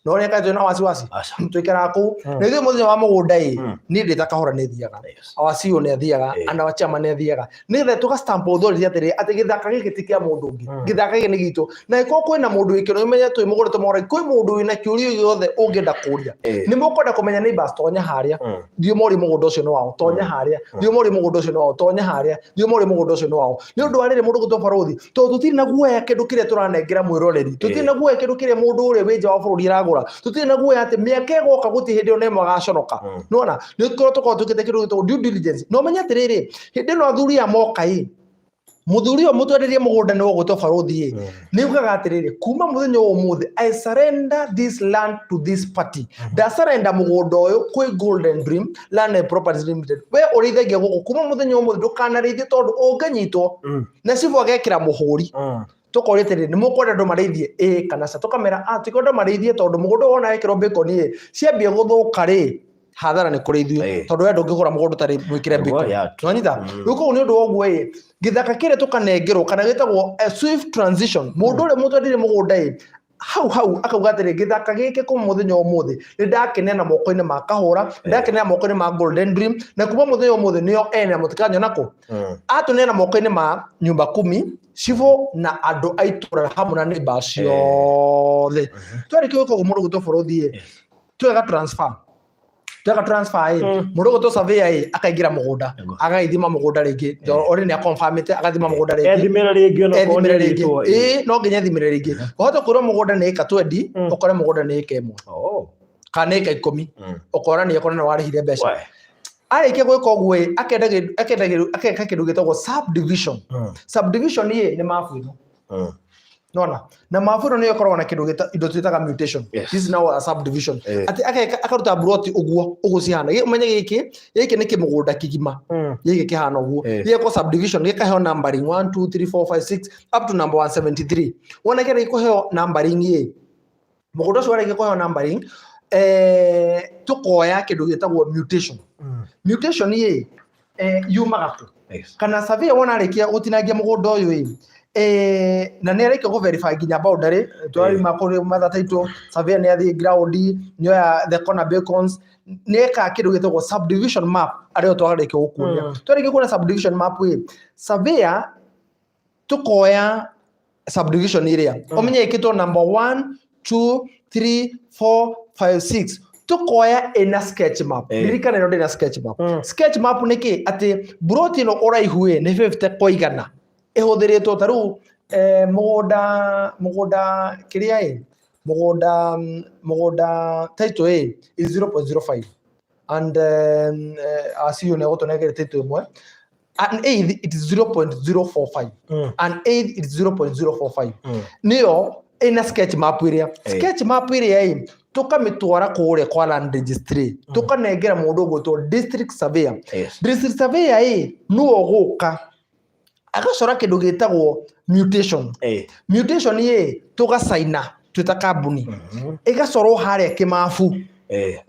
[SPEAKER 2] No nĩ kaĩ twĩna wasiwasi?
[SPEAKER 1] Aca.
[SPEAKER 2] Tũikaraga kũu na ithuĩ mũthenya wa mũgũnda ĩ, niĩ ndĩ ta Kahũra nĩ thiaga, our CEO nĩ athiaga, and our chairman nĩ athiaga, nĩgetha tũga stamp authority atĩrĩ, atĩ gĩthaka gĩkĩ ti kĩa mũndũ ũngĩ, gĩthaka gĩkĩ nĩ gitũ. Na ĩkorwo kwĩna mũndũ wĩ kĩro, ũmenye twĩ mũgũnda tũmũhũra, kwĩ mũndũ wĩna kĩũria gĩothe ũngĩenda kũria, nĩ mũkwenda kũmenya neighbors, tonya harĩa, thiĩ ũmorie mũgũnda ũcio nĩ wao. Tonya harĩa, thiĩ ũmorie mũgũnda ũcio nĩ wao. Tonya harĩa, thiĩ ũmorie mũgũnda ũcio nĩ wao. Nĩ ũndũ wa rĩrĩ, mũndũ gũtwo barũthi, tondũ tũtirĩ na guoya kĩndũ kĩrĩa tũranengera mwĩroreri, tũtirĩ na guoya kĩndũ kĩrĩa mũndũ ũrĩa wĩ nja wa bũrũri aragũra, tũtirĩ na guoya atĩ mĩaka ĩgoka gũtirĩ hĩndĩ ona ĩmwe agaconoka. Nĩwona nĩ tũkorwo twĩkĩte kĩndũ gĩtagwo due diligence. Na ũmenye atĩrĩrĩ, hĩndĩ ĩno athuri aya moka ĩ, mũthuri ũyũ mũtwenderie mũgũnda nĩ ũgwĩtwo barũthi ĩ, nĩ ugaga atĩrĩrĩ, kuma mũthenya wa ũmũthĩ I surrender this land to this party. Ndasurrender mũgũnda ũyũ kwĩ Golden Dream Land and Properties Limited. We ũrĩithagia gũkũ, kuma mũthenya wa ũmũthĩ ndũkanarĩithie, tondũ ũngĩnyitwo na cibũ agekĩra mũhũri. Tũkoria atĩrĩrĩ, nĩ mũkwenda andũ marĩithie, ĩ kana ca? Tũkamera ah, tikwenda marĩithie, tondũ mũgũnda ũyũ wona wekĩrwo bacon ĩ, ciambia gũthũka rĩ, hathara nĩ kũrĩ ithuĩ, tondũ we ndũngĩgũra mũgũnda ũtarĩ mwĩkĩre bacon. Nwanyita? Rĩu koguo nĩ ũndũ wa ũguo ĩ, gĩthaka kĩrĩa tũkanengerwo kana gĩtagwo a swift transition, mũndũ ũrĩa mũtwendirie mũgũnda ĩ, hau hau akauga atĩrĩ, gĩthaka gĩkĩ kuma mũthenya wa ũmũthĩ nĩ ndakeneana moko-inĩ ma Kahũra, ndakeneana moko-inĩ ma Golden Dream, na kuma mũthenya wa ũmũthĩ nĩo ene, mũtikanyona kũ. Atũneana moko-inĩ ma nyumba kumi, cibũ na andũ a itũra hamwe na neighbors ciothe. Twarĩkia gwĩka ũguo, mũndũ gwĩtwo bũrũthi ĩ, tweka transfer, tweka transfer ĩ, mũndũ ũgwĩtwo surveyor ĩ, akaingĩra mũgũnda, agagĩthima mũgũnda rĩngĩ. Already nĩ aconfirmĩte, agathima mũgũnda rĩngĩ.
[SPEAKER 1] Ethimĩra rĩngĩ ona okorwo
[SPEAKER 2] Ethimĩre
[SPEAKER 1] nĩ
[SPEAKER 2] rĩngĩ.
[SPEAKER 1] ĩrĩtwo,
[SPEAKER 2] Ĩ, no nginya ethimĩre rĩngĩ. Wahota kwĩrwo mũgũnda nĩ ĩka 20, ũkore mũgũnda nĩ ĩka 1 kana ĩka 10, ũkora nĩ ũkora nĩ warĩhire mbeca. Arĩkia gwĩka ũguo ĩ, akenda kĩndũ gĩtagwo subdivision. Subdivision ĩ nĩ mabu ĩno. Nona na mabu ĩno nĩyo ĩkoragwo na kĩndũ indo twĩtaga mutation. This is now a subdivision. Atĩ ageka akaruta mburoti ũguo ũguo cihana. Ũmenye gĩkĩ gĩkĩ nĩ kĩmũgũnda kĩgima, gĩkĩ kĩhana ũguo. Gĩgekwo subdivision, gĩkaheo numbering 1 2 3 4 5 6 up to number 173. Wona kĩrĩa gĩkũheo numbering ĩ, mũgũnda ũcio warĩkia kũheo numbering, tũkoya kĩndũ gĩtagwo mutation. Mutation ĩ, yumaga kũ? Kana surveyor wona arĩkia gũtinangia mũgũnda ũyũ ĩ, na nĩ arĩkia kũ verify nginya boundary, twarima kũrĩ mother title, surveyor nĩ athiĩ ground, nĩ oya the corner beacons, nĩ eka kĩndũ gĩtagwo subdivision map, arĩo twarĩkia gũkuonia. Twarĩkia kuona subdivision map ĩ, surveyor tukoya subdivision ĩrĩa ũmenye ĩkĩtwo number 1 2 3 4 5 6, tukoya ĩna sketch map. Ririkana ĩno ndĩna sketch map. Sketch map nĩ kĩ? Atĩ mburoti ĩno ũraihu ĩ nĩ 50 kwa igana ĩhũthĩrĩtwo ta rĩu, mũgũnda kĩrĩa ĩ, mũgũnda title ĩ is 0.05 and acio nĩ egũtũnengere title ĩmwe, an eighth it is 0.045. An eighth it is 0.045. Nĩyo ĩna sketch map ĩrĩa. Sketch map ĩrĩa ĩ, tũkamĩtwara kũrĩa kwa land registry, tũkanengera mũndũ ũgwĩtwo district surveyor. District surveyor ĩ nĩwe ũgũka agacora kĩndũ gĩtagwo mutation. Mutation ĩ tũgacaina. Twĩ ta kambuni ĩgacorwo harĩa kĩmabu.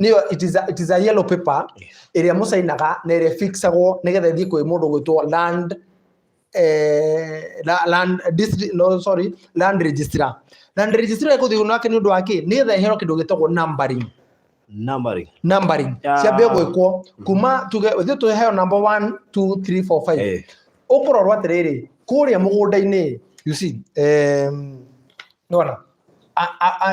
[SPEAKER 2] Nĩyo it is a yellow paper ĩrĩa mũcainaga na ĩrĩa fixagwo nĩgetha ĩthiĩ kwĩ mũndũ gwĩtwo land land district, no, sorry, land registrar. Land registrar ĩgũthiĩ nake nĩ ũndũ wa kĩ? Nĩgetha ĩheo kĩndũ gĩtagwo numbering.
[SPEAKER 1] Numbering.
[SPEAKER 2] Numbering. Ciambie gwĩkwo kuma tuge ithuĩ tũheo number 1 2 3 4 5. Ũkũrorwo atĩrĩrĩ, kũrĩa mũgũnda-inĩ, you see, nĩwona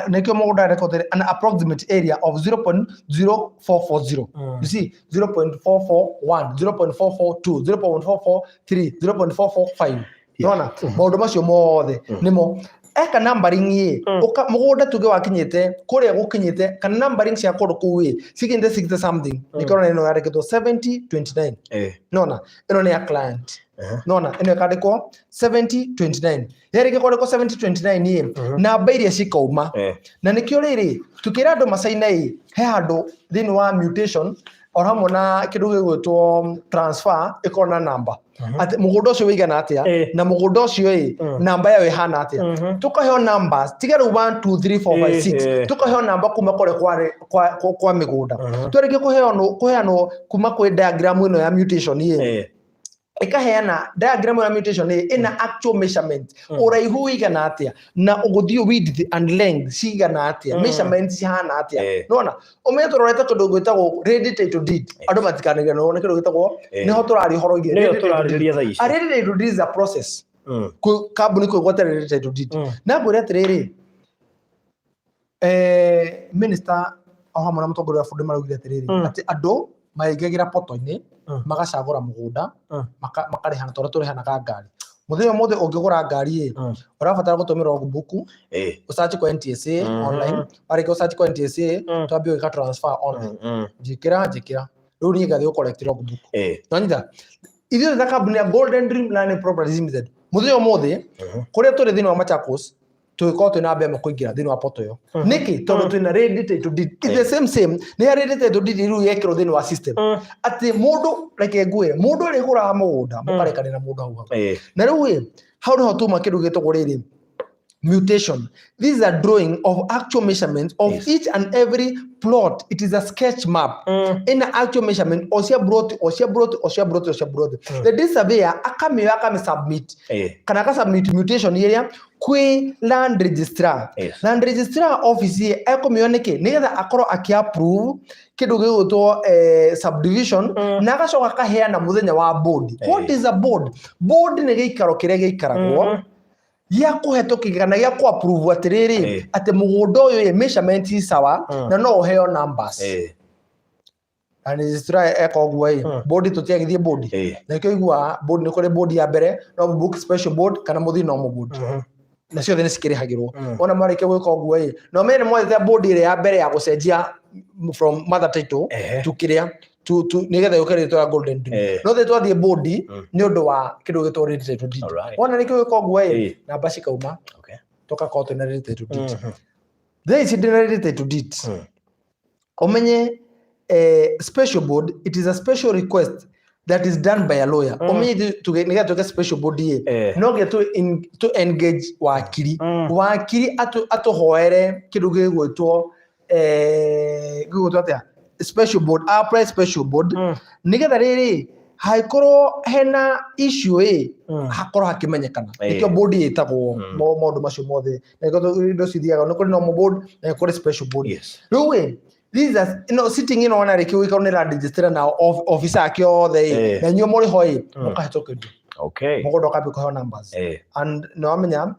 [SPEAKER 2] nĩkĩo mũgũnda record an approximate area of 0.0440. You see, 0.441, 0.442, 0.443, 0.445. Nĩwona maũndũ macio mothe nĩmo eka numbering ĩ. Mũgũnda tuge wakinyĩte kũrĩa gũkinyĩte, kana numbering cia kũndũ kũu ĩ cikinyĩte 60 something. Nĩkĩo ũrona ĩno yandĩkĩtwo 7029. Nona ĩno nĩ ya client. Nona ĩno ĩkandĩkwo 7029. Yarĩkia kwandĩkwo 7029 ĩ, namba iria cikauma. Na nĩkĩo rĩrĩ tukĩra andũ macaina ĩ he handũ thĩinĩ wa mutation o hamwe na kĩndũ gĩgwĩtwo transfer ĩkorwo na namba atĩ mũgũnda ũcio wĩigana atĩa, na mũgũnda ũcio ĩ namba yayo ĩhana atĩa. Tũkaheo numbers, tiga rĩu 1 2 3 4 5 6. Tũkaheo namba kuma kũrĩa kwa mĩgũnda. Twarĩkia kũheanwo kuma kwĩ diagram ĩno ya mutation ĩ, ĩkaheana diagram ya mutation ĩ ĩna actual measurement, ũraihu wĩigana atĩa na ũgũthiĩ width and length cigana atĩa, measurement cihana atĩa. Nona ũmenye tũrorete kĩndũ gwĩtagwo ready title deed. Andũ matikanariganĩrwo nĩ kĩndũ gĩtagwo nĩho tũraria ũhoro wĩgiĩ
[SPEAKER 1] Nĩyo
[SPEAKER 2] ready title deed.
[SPEAKER 1] tũrarĩrĩria thaa ici.
[SPEAKER 2] A ready title deed is a process. Kambuni kwĩgwatĩra ready title deed. Na ngwĩre atĩrĩrĩ, minister o hamwe na mũtongoria wa bũrũri maraugire atĩrĩrĩ, atĩ andũ maingagĩra poto-inĩ, magacagũra mũgũnda, makarĩhana ta ũrĩa tũrĩhanaga ngari. Mũthenya ũmũthĩ ũngĩgũra ngari ĩ, ũrabatara gũtũmĩra logbook, ũsearch kwa NTSA online. Warĩkia gũsearch kwa NTSA, twambie gwĩka transfer online. Njĩkĩra rĩu niĩ ngathiĩ gũ collect logbook. Nonyita ithuĩ ta kambuni ya Golden Dream Learning Properties Limited, mũthenya ũmũthĩ kũrĩa tũrĩ thĩinĩ wa Machakos, tũgĩkorwo twĩna mbia ĩmwe kũingĩra thĩinĩ wa poto ĩyo. Nĩkĩ? Tondũ twĩna ready title deed. It's the same same nĩ ya ready title deed rĩu yekĩrwo thĩinĩ wa system, atĩ mũndũ, reke ngwĩre, mũndũ ũrĩa ũgũraga mũgũnda mũkarekanĩra mũndũ hau hau. Na rĩu ĩ hau nĩho tuma kĩndũ gĩtagwo rĩrĩ mutation. This is a drawing of actual measurements of each and every plot. It is a sketch map ina actual measurement o cia plot, o cia plot, o cia plot, o cia plot. The deed surveyor akamĩoya, akamĩ-submit kana akasubmit mutation ĩrĩa kwĩ land registrar. Land registrar office ĩ ekũmĩoya nĩkĩ? Nĩgetha akorwo akĩ-approve kĩndũ gĩgwĩtwo subdivision, na agacoka akaheana mũthenya wa board. What is a board? Board nĩ gĩikaro kĩrĩa gĩikaragwo gĩa kũhetũkĩria kana gĩa kũ approve atĩrĩrĩ, atĩ mũgũnda ũyũ ĩ measurement i sawa, na no ũheo numbers. Na registrar eka ũguo ĩ, board tũtiagithie board. Na nĩkĩo iguaga board, nĩ kũrĩ board ya mbere, no book special board kana mũthiĩ normal board, na ciothe nĩ cikĩrĩhagĩrwo. Wona marĩkia gwĩka ũguo ĩ, na ũmenye nĩ mwethete board ĩrĩa ya mbere ya gũcenjia from mother title to kĩrĩa to nĩgetha yũke rĩtwa ya Golden Dream. No thĩ twathiĩ board nĩ ũndũ wa kĩndũ gĩtwo ready title deed. Wona nĩkĩo gwĩka ũguo ĩ, namba cikauma, tũgakorwo twĩna ready title deed. Thaa ici ndĩna ready title deed. Ũmenye special board, it is a special request that is done by a lawyer. Ũmenye nĩgetha twĩke special board ĩ, no nginya to engage wakiri. Wakiri atũhoere kĩndũ gĩgwĩtwo gĩgwĩtwo atĩa, special board, apply special board, nĩgetha rĩrĩ hangĩkorwo hena issue ĩ, hakorwo hakĩmenyekana. Nĩkĩo board ĩtagwo. Maũndũ macio mothe na nĩkĩo indo cithiaga, nĩ kũrĩ normal board na nĩ kũrĩ special board. Rĩu ĩ, this is a, ĩno sitting ĩno ona rĩkĩ gũikarwo nĩ land registrar na officer ake othe ĩ, na inyuĩ mũrĩ ho ĩ, mũkahĩtũkĩrio mũgũnda ũkambia kũheo numbers. And nĩ wamenya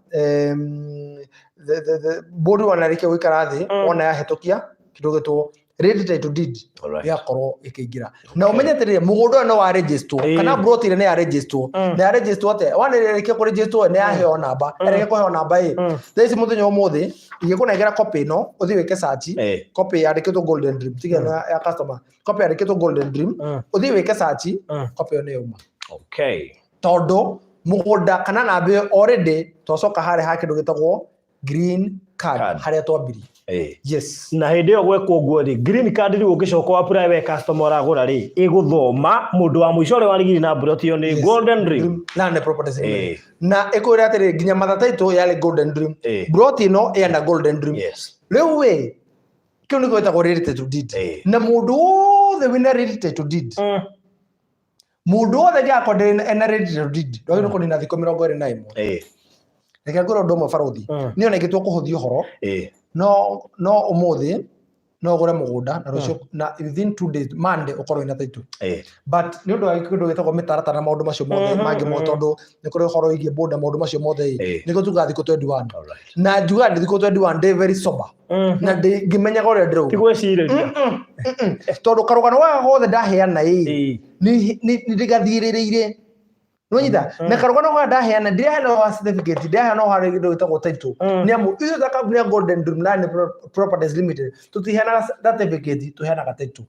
[SPEAKER 2] the board wana rĩkĩ gũikara thĩ, wona yahĩtũkia kĩndũ gĩtwo ready title deed, gĩgakorwo gĩkĩingĩra. Na ũmenye atĩrĩrĩ, mũgũnda ũyũ nĩ wa register kana plot ĩrĩa nĩ ya register. Na ya register atĩa? Wana rĩrĩkia kũ register nĩ yaheo namba. Yarĩkia kũheo namba ĩ, thaa ici mũthenya ũmũthĩ ingĩkũnengera copy ĩno ũthiĩ wĩke search, copy yandĩkĩtwo Golden Dream, tiga ĩno ya customer, copy yandĩkĩtwo Golden Dream, ũthiĩ wĩke search, copy ĩyo nĩ yauma, tondũ mũgũnda kana namba ĩyo already twacoka harĩa ha kĩndũ gĩtagwo green card,
[SPEAKER 1] Card.
[SPEAKER 2] harĩa twambirie. Yes.
[SPEAKER 1] Na hĩndĩ ĩyo gwekwo ũguo rĩ, green card rĩu ũngĩcoka apply we customer ũragũra rĩ, ĩgũthoma mũndũ wa mũico ũrĩa warigiri na mburoti ĩyo nĩ Golden Dream.
[SPEAKER 2] Land Properties Limited. Na ĩkwĩra atĩrĩ, nginya matha title yarĩ Golden Dream. Mburoti ĩno ĩna Golden Dream. Rĩu ĩ kĩu nĩkĩo gĩtagwo real title deed. Na mũndũ wothe wĩna real title deed, mũndũ wothe ndigakorwo ndĩ ena real title deed, ndwagĩrĩirwo kũnina thikũ 21. Reke ngwĩre ũndũ ũmwe, barũthi. Niĩ ona ingĩtua kũhũthia ũhoro, no ũmũthĩ no ũgũre mũgũnda na rũciũ na within 2 days, Monday, ũkorwo wĩna title. But nĩ ũndũ wa kĩndũ gĩtagwo mĩtaratara na maũndũ macio mothe mangĩ mothe, tondũ nĩ kũrĩ ũhoro wĩgiĩ boda, maũndũ macio mothe ĩ, nĩguo tugaga thikũ 21. Na njugaga ndĩ thikũ 21 ndĩ very sober na ndĩ ngĩmenyaga ũrĩa
[SPEAKER 1] Ti
[SPEAKER 2] ndĩrauga.
[SPEAKER 1] Gwĩcirĩria.
[SPEAKER 2] Tondũ karũgano gaka gothe ndaheana ĩ, nĩ ndĩgathiĩrĩrĩire, nĩwanyita? Na karũgano gaka ndaheana, ndiraheana wa certificate, ndiraheana wa kĩndũ gĩtagwo title. Nĩ amu ithuĩ ta kambuni ya Golden Dream Land Properties Limited tũtiheanaga certificate, tũheanaga title.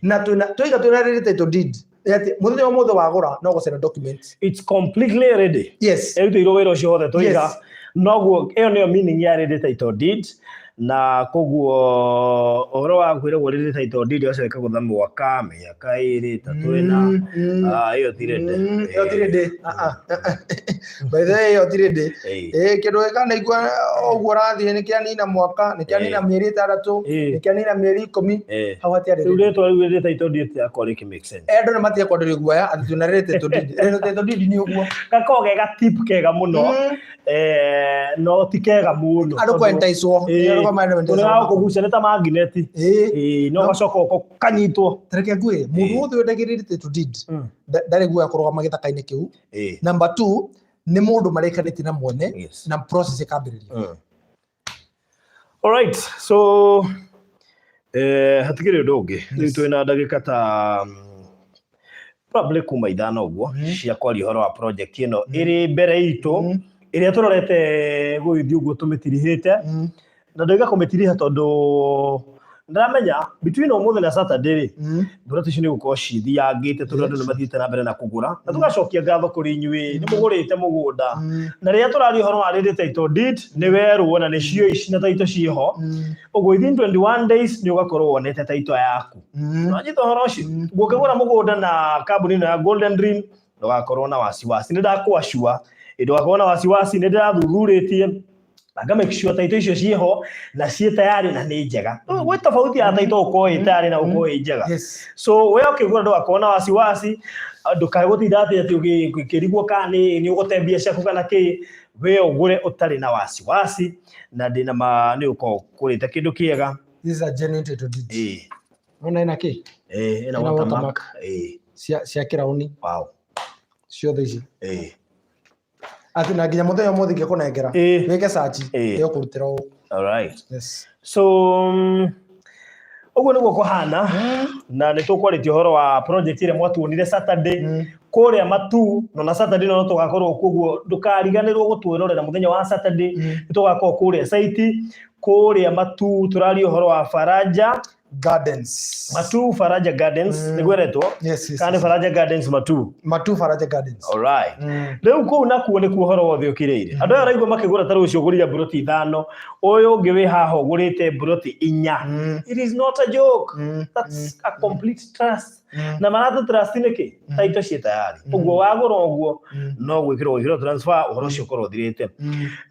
[SPEAKER 2] Na twĩna tũiga twĩna ready title deed, nĩ atĩ mũthenya wa mũthĩ wagũra no gũcaina documents.
[SPEAKER 1] It's completely ready. Ĩrutĩirwo wĩra ũcio wothe tũiga. Noguo ĩyo nĩyo meaning ya ready title deed. Na koguo ũhoro wa kwĩragwo ready title deed ũgacoka ĩkagũtha mwaka, mĩaka 2, 3, 4, ĩyo ti ready.
[SPEAKER 2] Ĩyo ti ready. Ah, ah. By the way, ĩyo ti ready. Ĩ kĩndũ gĩkanaigua ũguo ũrathiĩ nĩ kĩanina mwaka, nĩ kĩanina mĩeri 6, nĩ kĩanina mĩeri 10, hau hatiarĩ
[SPEAKER 1] Rĩu
[SPEAKER 2] ready.
[SPEAKER 1] rĩtwa rĩu ready title deed rĩtigakorwo rĩkĩ make sense.
[SPEAKER 2] Andũ nĩ matige kwenderio guoya atĩ twĩna ready title deed. Ready title deed nĩ ũguo.
[SPEAKER 1] Gakoragwo ge ga tip kega mũno, no ti kega mũno.
[SPEAKER 2] Andũ kwentaicwo.
[SPEAKER 1] Ũrĩa wa kũgucia nĩ ta magnet. No gacoka ũko kanyitwo.
[SPEAKER 2] Tareke ngwĩre, mũndũ wothe wendagia ready title deed ndarĩ guoya kũrũgama gĩthaka-inĩ kĩu. Number two, nĩ mũndũ marĩkanĩtie na mwene na process ĩkambĩrĩria.
[SPEAKER 1] Alright, so hatikĩrĩ ũndũ ũngĩ. Rĩu twĩna ndagĩka ta probably kuma 5 ũguo cia kwaria ũhoro wa project ĩno ĩrĩ mbere itũ, ĩrĩa tũrorete gũgĩthiĩ ũguo tũmĩtirihĩte. Na ndoiga kũmĩtiriha tondũ ndĩramenya between ũmũthĩ na Saturday rĩ, mburoti icio nĩ gũkorwo cithiangĩte, tondũ andũ nĩ mathiĩte na mbere na kũgũra, na tũgacokia ngatho kũrĩ inyuĩ nĩ mũgũrĩte mũgũnda. Na rĩrĩa tũraria ũhoro wa ready title deed, nĩ werwo na nĩcio ici na title ciĩho. Ũguo within 21 days nĩ ũgakorwo wonete title yaku. Wanyita ũhoro ũcio? Ũngĩgũra mũgũnda na kambuni ĩno ya Golden Dream, ndũgakorwo na wasiwasi, nĩ ndakwacua ndũgakorwo na wasiwasi. Nĩ ndĩrathuthurĩtie na nga make sure title icio ciĩho na ciĩ tayari na nĩ njega. Gwĩ tofauti ya title gũkorwo ĩ tayari na gũkorwo ĩ njega. So we ũkĩgũra ndũgakorwo na wasiwasi, ndũkae gũtinda atĩ ũkĩrigwo kana nĩ ũgũte mbia ciaku kana kĩ. We ũgũre ũtarĩ na wasiwasi, na ndĩna ma nĩ ũkorwo ũgũrĩte kĩndũ kĩega.
[SPEAKER 2] This is a genuine title deed. Ona ĩna kĩ?
[SPEAKER 1] Ĩna
[SPEAKER 2] Ĩna
[SPEAKER 1] watermark.
[SPEAKER 2] Watermark. Cia kĩrauni ciothe ici. Atĩ na nginya mũthenya ũmũthĩ ingĩkũnengera wĩke search, ĩgũkũrutĩra ũũ.
[SPEAKER 1] Alright.
[SPEAKER 2] Yes.
[SPEAKER 1] So ũguo nĩguo kũhana, na nĩ tũkwarĩtie ũhoro wa project ĩrĩa mwatuonire Saturday kũrĩa Matu, na Saturday no tũgakorwo kuo, ndũkariganĩrwo gũtwĩrorera mũthenya wa Saturday. Nĩ tũgakorwo kũrĩa site kũrĩa Matu, tũraria ũhoro wa Faraja
[SPEAKER 2] Gardens.
[SPEAKER 1] Matu Faraja Gardens. Nĩguo ĩretwo?
[SPEAKER 2] Yes.
[SPEAKER 1] Kana nĩ Faraja Gardens Matu?
[SPEAKER 2] Matu Faraja Gardens.
[SPEAKER 1] Alright. Rĩu kũu nakuo nĩkuo ũhoro wothe ũkĩrĩire. Andũ aya ũraigua makĩgũra, ta rũciũ ũgũrire mburoti 5, ũyũ ũngĩ wĩ haha ũgũrĩte mburoti 4. It is not a joke. That's a complete trust. Na maratũ trust nĩkĩ? Title ciĩ tayari. Ũguo wagũra ũguo, no gwĩkĩrwo transfer, ũhoro ũcio ũkorwo ũthirĩte.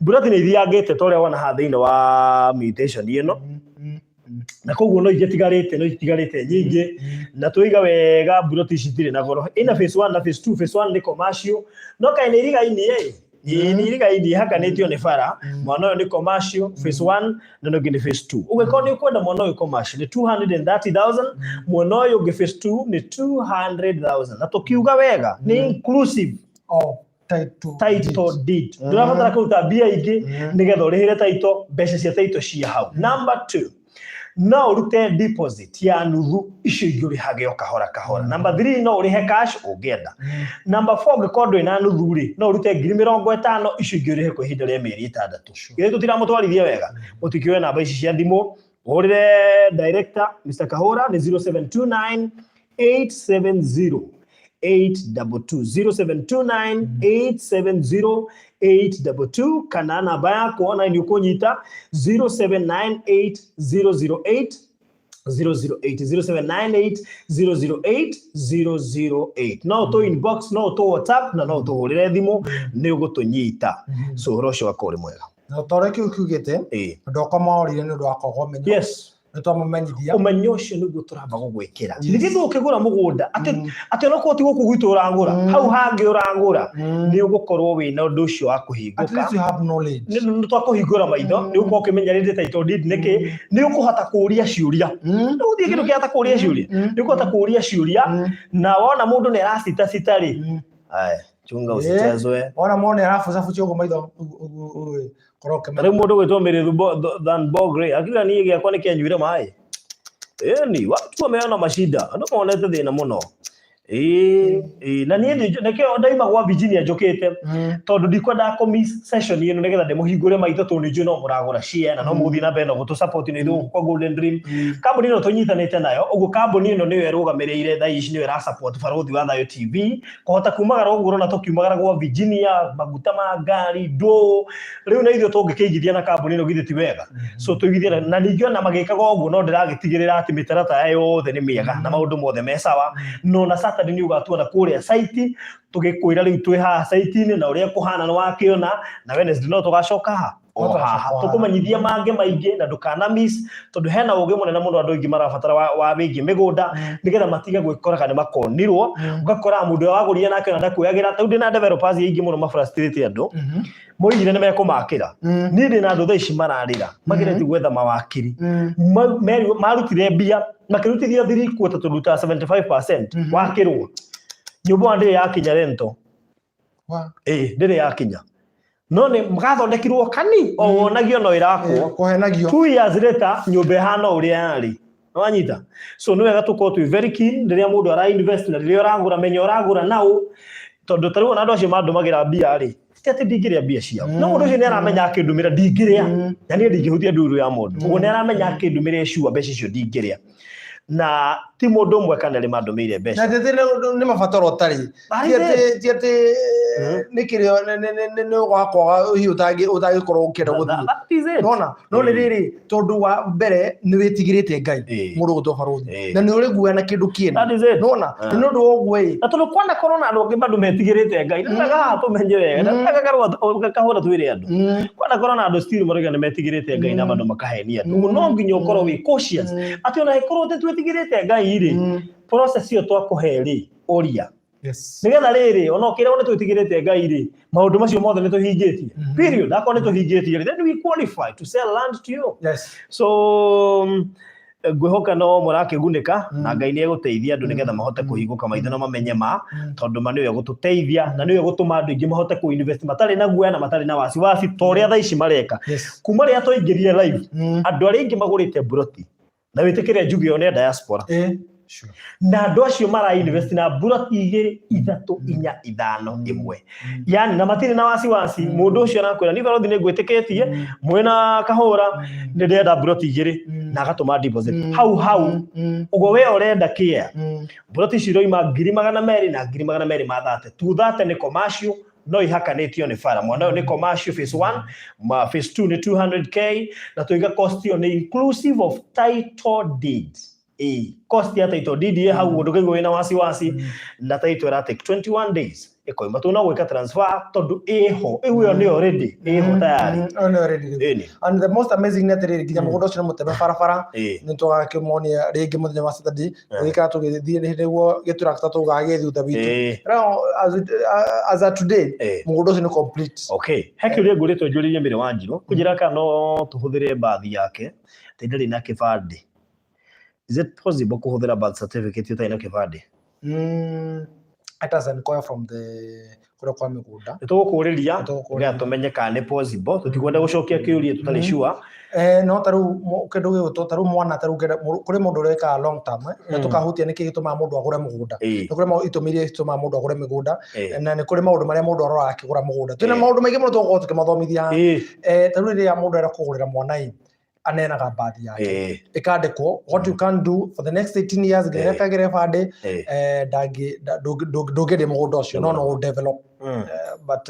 [SPEAKER 1] Mburoti nĩ ithiangĩte ta ũrĩa wona haha thĩinĩ wa mutation ĩno, na koguo no itigarĩte nyingĩ. Na tũiga wega, mburoti ici itirĩ na goro. Ĩna phase 1 na phase 2. Phase 1 nĩ commercial, no kaĩ nĩ irigaini ĩ? Ĩĩ, nĩ irigaini hakanĩtio nĩ bara. Mwana ũyũ nĩ commercial phase 1 na ũngĩ nĩ phase 2. Ũngĩkorwo nĩ ũkwenda mwana ũyũ commercial nĩ 230,000, mwena ũyũ ũngĩ phase 2 nĩ 200,000. Na tũkiuga wega nĩ inclusive
[SPEAKER 2] Oh, title
[SPEAKER 1] title deed. Ndũrabatara kũruta mbia ingĩ nĩgetha ũrĩhĩre title, mbeca cia title cia hau. Number two, no ũrute deposit ya nuthu, icio ingĩ ũrĩhage o kahora kahora. Number three, no ũrĩhe cash ũngĩenda. Number four, ũngĩkorwo ndũrĩ na nuthu rĩ, no ũrute 50,000, icio ingĩ ũrĩhe kwa ihinda rĩa mĩeri 6. Githĩ tũtiramũtwarithia wega? Mũtikĩoe namba ici cia thimũ ũhũrĩre director Mr. Kahora nĩ 0729 870 822, 0729 870. 822 kana namba yakwa na nĩ ũkũnyita 0798 008 008 0798 008 008. No tũ inbox, no tũ WhatsApp, na no tũhũrĩre thimũ, nĩ ũgũtũnyita. So ũhoro ũcio wakorwo ũrĩ mwega.
[SPEAKER 2] Na ta ũrĩa kĩu kiugĩte, andũ akwa morire nĩ ũndũ wa kwaga ũmenyo. Nĩ twamamenyithia.
[SPEAKER 1] Ũmenyo ũcio nĩguo tũramba gũgwĩkĩra nĩgetha ũkĩgũra mũgũnda atĩ onokorwo ti gũkũ gwitũ ũragũra, hau hangĩ ũragũra, nĩ ũgũkorwo wĩna ũndũ ũcio wa
[SPEAKER 2] At
[SPEAKER 1] kũhingũka.
[SPEAKER 2] least you have knowledge.
[SPEAKER 1] Nĩ twakũhingũra maitho, nĩ ũgũkorwo ũkĩmenya rĩndĩ title deed nĩkĩ, nĩ ũkũhota kũũria ciũria. Nĩ gũthiĩ kĩndũ kĩhota kũũria ciũria, nĩ ũkũhota kũũria ciũria, na wona mũndũ nĩ aracitacita rĩ, aya, chunga usichezwe.
[SPEAKER 2] Wona mwana arabucabucia ũguo maitho ũguo, ũguo, ũguo, korwo ũkĩmenya.
[SPEAKER 1] Rĩu mũndũ gwĩtwo Mĩrĩthu than Bogre akiuga niĩ gĩakwa nĩ kĩanyuire maĩ. Ĩni watu wameona mashida, andũ monete thĩna mũno. Ĩĩ, na niĩ nĩkĩo ndaima gwa Virginia njũkĩte, tondũ ndikwendaga kũ miss session ĩno nĩgetha ndĩmũhingũre maitho, tondũ nĩ njũĩ no mũragũra share na no mũgũthiĩ na mbere na gũtũ support nĩ ithuĩ gũkũ kwa Golden Dream. Kambuni ĩno tũnyitanĩte nayo ũguo, kambuni ĩno nĩyo ĩrũgamĩrĩire thaa ici, nĩyo ĩra support Barũthi wa Thayũ TV kũhota kumagara ũguo ũrona tũkiumagara gwa Virginia, maguta ma ngari ndũ. Rĩu na ithuĩ tũngĩkĩigithia na kambuni ĩno, githĩ ti wega? So tũigithie na ningĩ ona magĩkaga ũguo, no ndĩragĩtigĩrĩra atĩ mĩtaratara yothe nĩ mĩega na maũndũ mothe me sawa. No na Saturday nĩ ũgatuona kũrĩa site tũgĩkwĩra rĩu twĩ haha site-inĩ na ũrĩa kũhana nĩ wakĩona, na Wednesday no tũgacoka ha o
[SPEAKER 2] No tũgacoka
[SPEAKER 1] haha
[SPEAKER 2] haha.
[SPEAKER 1] tũkũmenyithia mangĩ maingĩ, na ndũkana miss, tondũ hena ũgĩ mũnene mũno andũ aingĩ marabatara wa wĩgiĩ mĩgũnda, nĩgetha matige gwĩkoraga nĩ makonirwo. Ũgakoraga mũndũ ũrĩa wagũrire nake ona ndakuoyagĩra. Rĩu ndĩna developers aingĩ mũno mafrustrate andũ, moigire nĩ mekũmakĩra. Niĩ ndĩna andũ thaa ici mararĩra mageretie gwetha mawakiri. Marutire mbia makĩrutithia 3/4, tũrutaga 75%. Wakĩrwo nyũmba wa ndĩrĩ yakinya rento. Ĩĩ, ndĩrĩ yakinya, no nĩ gathondekirwo kani o wonagio no ĩrakwo.
[SPEAKER 2] Kũhenagio.
[SPEAKER 1] 2 years later nyũmba ĩhana o ũrĩa yarĩ. Wanyita? So nĩ wega tũkorwo twĩ very keen rĩrĩa mũndũ ara invest na rĩrĩa ũragũra, menya ũragũra naũ, tondũ ta rĩu ona andũ acio mandũmagĩra mbia rĩ, ti atĩ ndingĩrĩa mbia ciao, no mũndũ ũcio nĩ aramenya akĩndũmĩra ndingĩrĩa, na niĩ ndingĩhutia nduru ya mũndũ. Ũguo nĩ aramenya akĩndũmĩra ĩcua mbeca icio ndingĩrĩa, na ti mũndũ ũmwe kana erĩ mandũmĩire mbeca.
[SPEAKER 2] Na tete nĩ mabataro ũtarĩ.
[SPEAKER 1] That
[SPEAKER 2] Ti
[SPEAKER 1] is
[SPEAKER 2] atĩ ti atĩ nĩ kĩrĩa nĩ ũgakwaga hihi ũtangĩkorwo ũkĩenda gũthiĩ.
[SPEAKER 1] That is it.
[SPEAKER 2] Nona no nĩ rĩrĩ, tondũ wa mbere nĩ wĩtigĩrĩte Ngai, mũndũ gũtwo barũthi, na nĩ ũrĩ guoya na kĩndũ kĩene.
[SPEAKER 1] That is it.
[SPEAKER 2] Nona nĩ ũndũ wa ũguo ĩ.
[SPEAKER 1] Na tondũ kwanakorwo na andũ angĩ bado metigĩrĩte Ngai, nĩ wega haha tũmenye wega, na wega kahũra twĩre andũ, kwanakorwo na andũ still marauga nĩ metigĩrĩte Ngai na bado makahenia andũ. Ũguo no nginya ũkorwo wĩ cautious atĩ ona ĩkorwo atĩ twĩtigĩrĩte Ngai rĩ, process ĩyo twakũhe rĩ, ũria nĩgetha rĩrĩ ona ũkĩragwo nĩ twĩtigĩrĩte Ngai rĩ, maũndũ macio mothe nĩ tũhingĩtie, period. Akorwo nĩ tũhingĩtie rĩ, then we qualify to sell land to you. So ngwĩhoka no mũrakĩgunĩka, na Ngai nĩ egũteithia andũ nĩgetha mahote kũhingũka maitho na mamenye ma, tondũ ma nĩwe egũtũteithia na nĩwe egũtũma andũ aingĩ mahote kũ invest matarĩ na guoya na matarĩ na wasiwasi ta ũrĩa thaa ici mareka. Kuma rĩrĩa twaingĩrire live, andũ arĩa aingĩ magũrĩte mburoti, na wĩtĩkĩre njuge ĩyo, nĩ diaspora.
[SPEAKER 2] Sure.
[SPEAKER 1] Na andũ acio mara invest na mburoti igĩrĩ, ithatũ, inya, ithano, ĩmwe, yani na matirĩ na wasiwasi. Mũndũ ũcio arakwĩra ni barothi nĩ ngwĩtĩkĩtie mwĩna kahũra, nĩ ndĩrenda mburoti igĩrĩ, na agatũma deposit hau hau. Ũguo we ũrenda kĩa mburoti ici iroima 200,000 na 230,000, 230 nĩ commercial, no ihakanĩtio nĩ bara. Mwana ũyũ nĩ commercial phase 1, ma phase 2 nĩ 200K, na tuiga cost ĩyo nĩ inclusive of title deed. Ĩĩ, cost ya title deed ĩ hau, ndũkaigua wĩna wasiwasi. Na title ĩra take 21 days ĩkoima, tu no gwĩka transfer tondũ ĩho, ĩu ĩyo nĩyo ready, ĩho tayari.
[SPEAKER 2] Ĩyo nĩyo ready rĩu.
[SPEAKER 1] Ĩni.
[SPEAKER 2] And the most amazing nĩ atĩrĩrĩ, nginya mũgũnda ũcio nĩ mũteme barabara.
[SPEAKER 1] Ĩĩ.
[SPEAKER 2] Nĩ tũgakĩmonia rĩngĩ mũthenya wa Saturday, tũgĩikara tũgĩthiĩ nĩguo gĩtũrakta tũgagĩ thutha witũ. Now, as of today, mũgũnda ũcio nĩ complete.
[SPEAKER 1] Okay, he kĩũria ngũrĩtwo njũrĩrie Mĩrĩ wa Njirũ kũnjĩra kana no tũhũthĩre mbathi yake atĩ ndarĩ na kĩbandĩ. Is it possible kũhũthĩra birth certificate ũtarĩ na kĩbandĩ?
[SPEAKER 2] Let us inquire from the kũrĩa kwa mĩgũnda.
[SPEAKER 1] Nĩ tũgũkũrĩria
[SPEAKER 2] Nĩ tũgũkũrĩria.
[SPEAKER 1] nĩgetha tũmenye kana nĩ possible. Tũtikwenda gũcokia kĩũria tũtarĩ sure.
[SPEAKER 2] No ta rĩu kĩndũ gĩgwĩtwo ta rĩu mwana, ta rĩu kũrĩ mũndũ ũrekaga long term, na tũkahutia nĩkĩ gĩtũmaga mũndũ agũre mũgũnda. Nĩ kũrĩ itũmi iria itũmaga mũndũ agũre mĩgũnda, na nĩ kũrĩ maũndũ marĩa mũndũ aroraga akĩgũra mũgũnda. Twĩna maũndũ maingĩ mũno tũgũkorwo tũkĩmathomithia haha. Ta rĩu rĩrĩa mũndũ arenda kũgũrĩra mwana ĩ, Aneanaga birth yake, ĩkandĩkwo what you can do for the next 18 years nginya kagĩre bandĩ. Ndũngĩendia mũgũnda ũcio, no no develop. But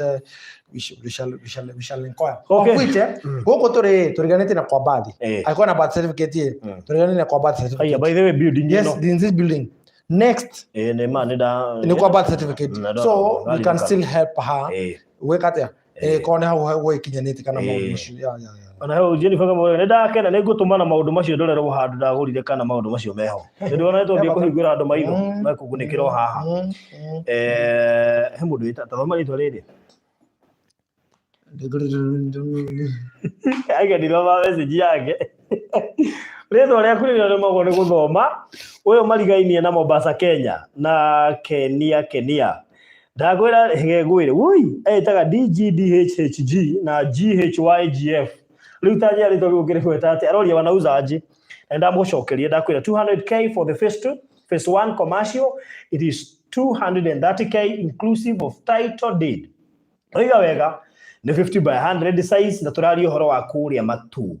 [SPEAKER 2] we shall inquire.
[SPEAKER 1] Okay.
[SPEAKER 2] Of which, gũkũ tũrĩ tũriganĩtie na kwa birth. Angĩkorwo na birth certificate, tũriganĩtie na kwa birth
[SPEAKER 1] Aya,
[SPEAKER 2] certificate.
[SPEAKER 1] by the way, building
[SPEAKER 2] Yes,
[SPEAKER 1] ĩno.
[SPEAKER 2] in this building next.
[SPEAKER 1] Nĩ ma nĩ nda
[SPEAKER 2] Nĩ kwa birth certificate. So we can still help her. Gwĩka atĩa? Korwo nĩ hau gwĩkinyanĩtie kana maũndũ macio. Yeah.
[SPEAKER 1] Ona hau Jennifer Kamau, nĩ ndakena, nĩ ngũtũmana maũndũ macio ndorerwo handũ ndagũrire kana maũndũ macio meho. Nĩ ndĩrona nĩ twambia kũhingũra andũ maitho mekũgunĩkĩra o haha. He mũndũ wĩta, tathoma rĩtwa rĩrĩ. Aiga ndithoma message yake. Rĩtwa rĩaku rĩrĩa rĩmagwo nĩ gũthoma. Ũyũ marigainie na Mombasa, Kenya na Kenia Kenia. Ndakwĩra ngwĩre, woi, etaga DGDHHG na GHYGF. Rĩu ta njĩra rĩtwa gũkĩrĩgweta atĩ aroria wanauza aje. Na ndamũcokeria ndakwĩra 200K for the phase 2, phase 1 commercial, it is 230K inclusive of title deed. Oiga wega nĩ 50 by 100 size, na tũraria ũhoro wa kũrĩa Matu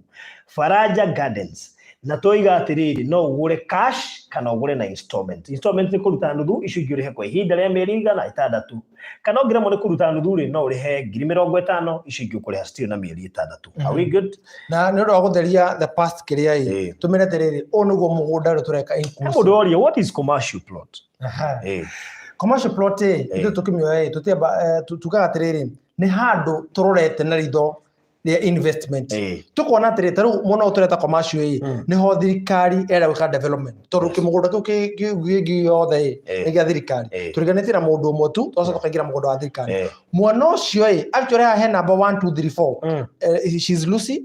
[SPEAKER 1] Faraja Gardens, na twoiga atĩrĩrĩ, no ũgũre cash kana ũgũre na installment. Installment nĩ kũruta nuthu, icio ingĩ ũrĩhe kwa ihinda rĩa mĩeri 600, kana ũngĩremwo nĩ kũruta nuthu rĩ, no ũrĩhe 50,000, icio ingĩ ũkũrĩha still na mĩeri 6. Are we good?
[SPEAKER 2] Na nĩ ũndũ wa gũtheria the past kĩrĩa ĩ, tũmĩre atĩrĩrĩ, ũũ nĩguo mũgũnda ũrĩa tũreka
[SPEAKER 1] He
[SPEAKER 2] inclusive.
[SPEAKER 1] mũndũ oria, what is commercial plot?
[SPEAKER 2] Commercial plot ĩ, ithuĩ tũkĩmĩoya ĩ, tũtiamba tugaga atĩrĩrĩ, nĩ handũ tũrorete na ritho rĩa investment. Tũkona atĩrĩ, ta rĩu mwena ũyũ tũreta commercial ĩ, nĩho thirikari ĩrenda gwĩka development, tondũ kĩmũgũnda kĩu kĩngĩ gĩothe ĩ, nĩ gĩa thirikari. Tũriganĩtie na mũndũ ũmwe tu, twacoka tũkaingĩra mũgũnda wa thirikari. Mwana ũcio ĩ, actually haha he number 1 2 3 4. She's Lucy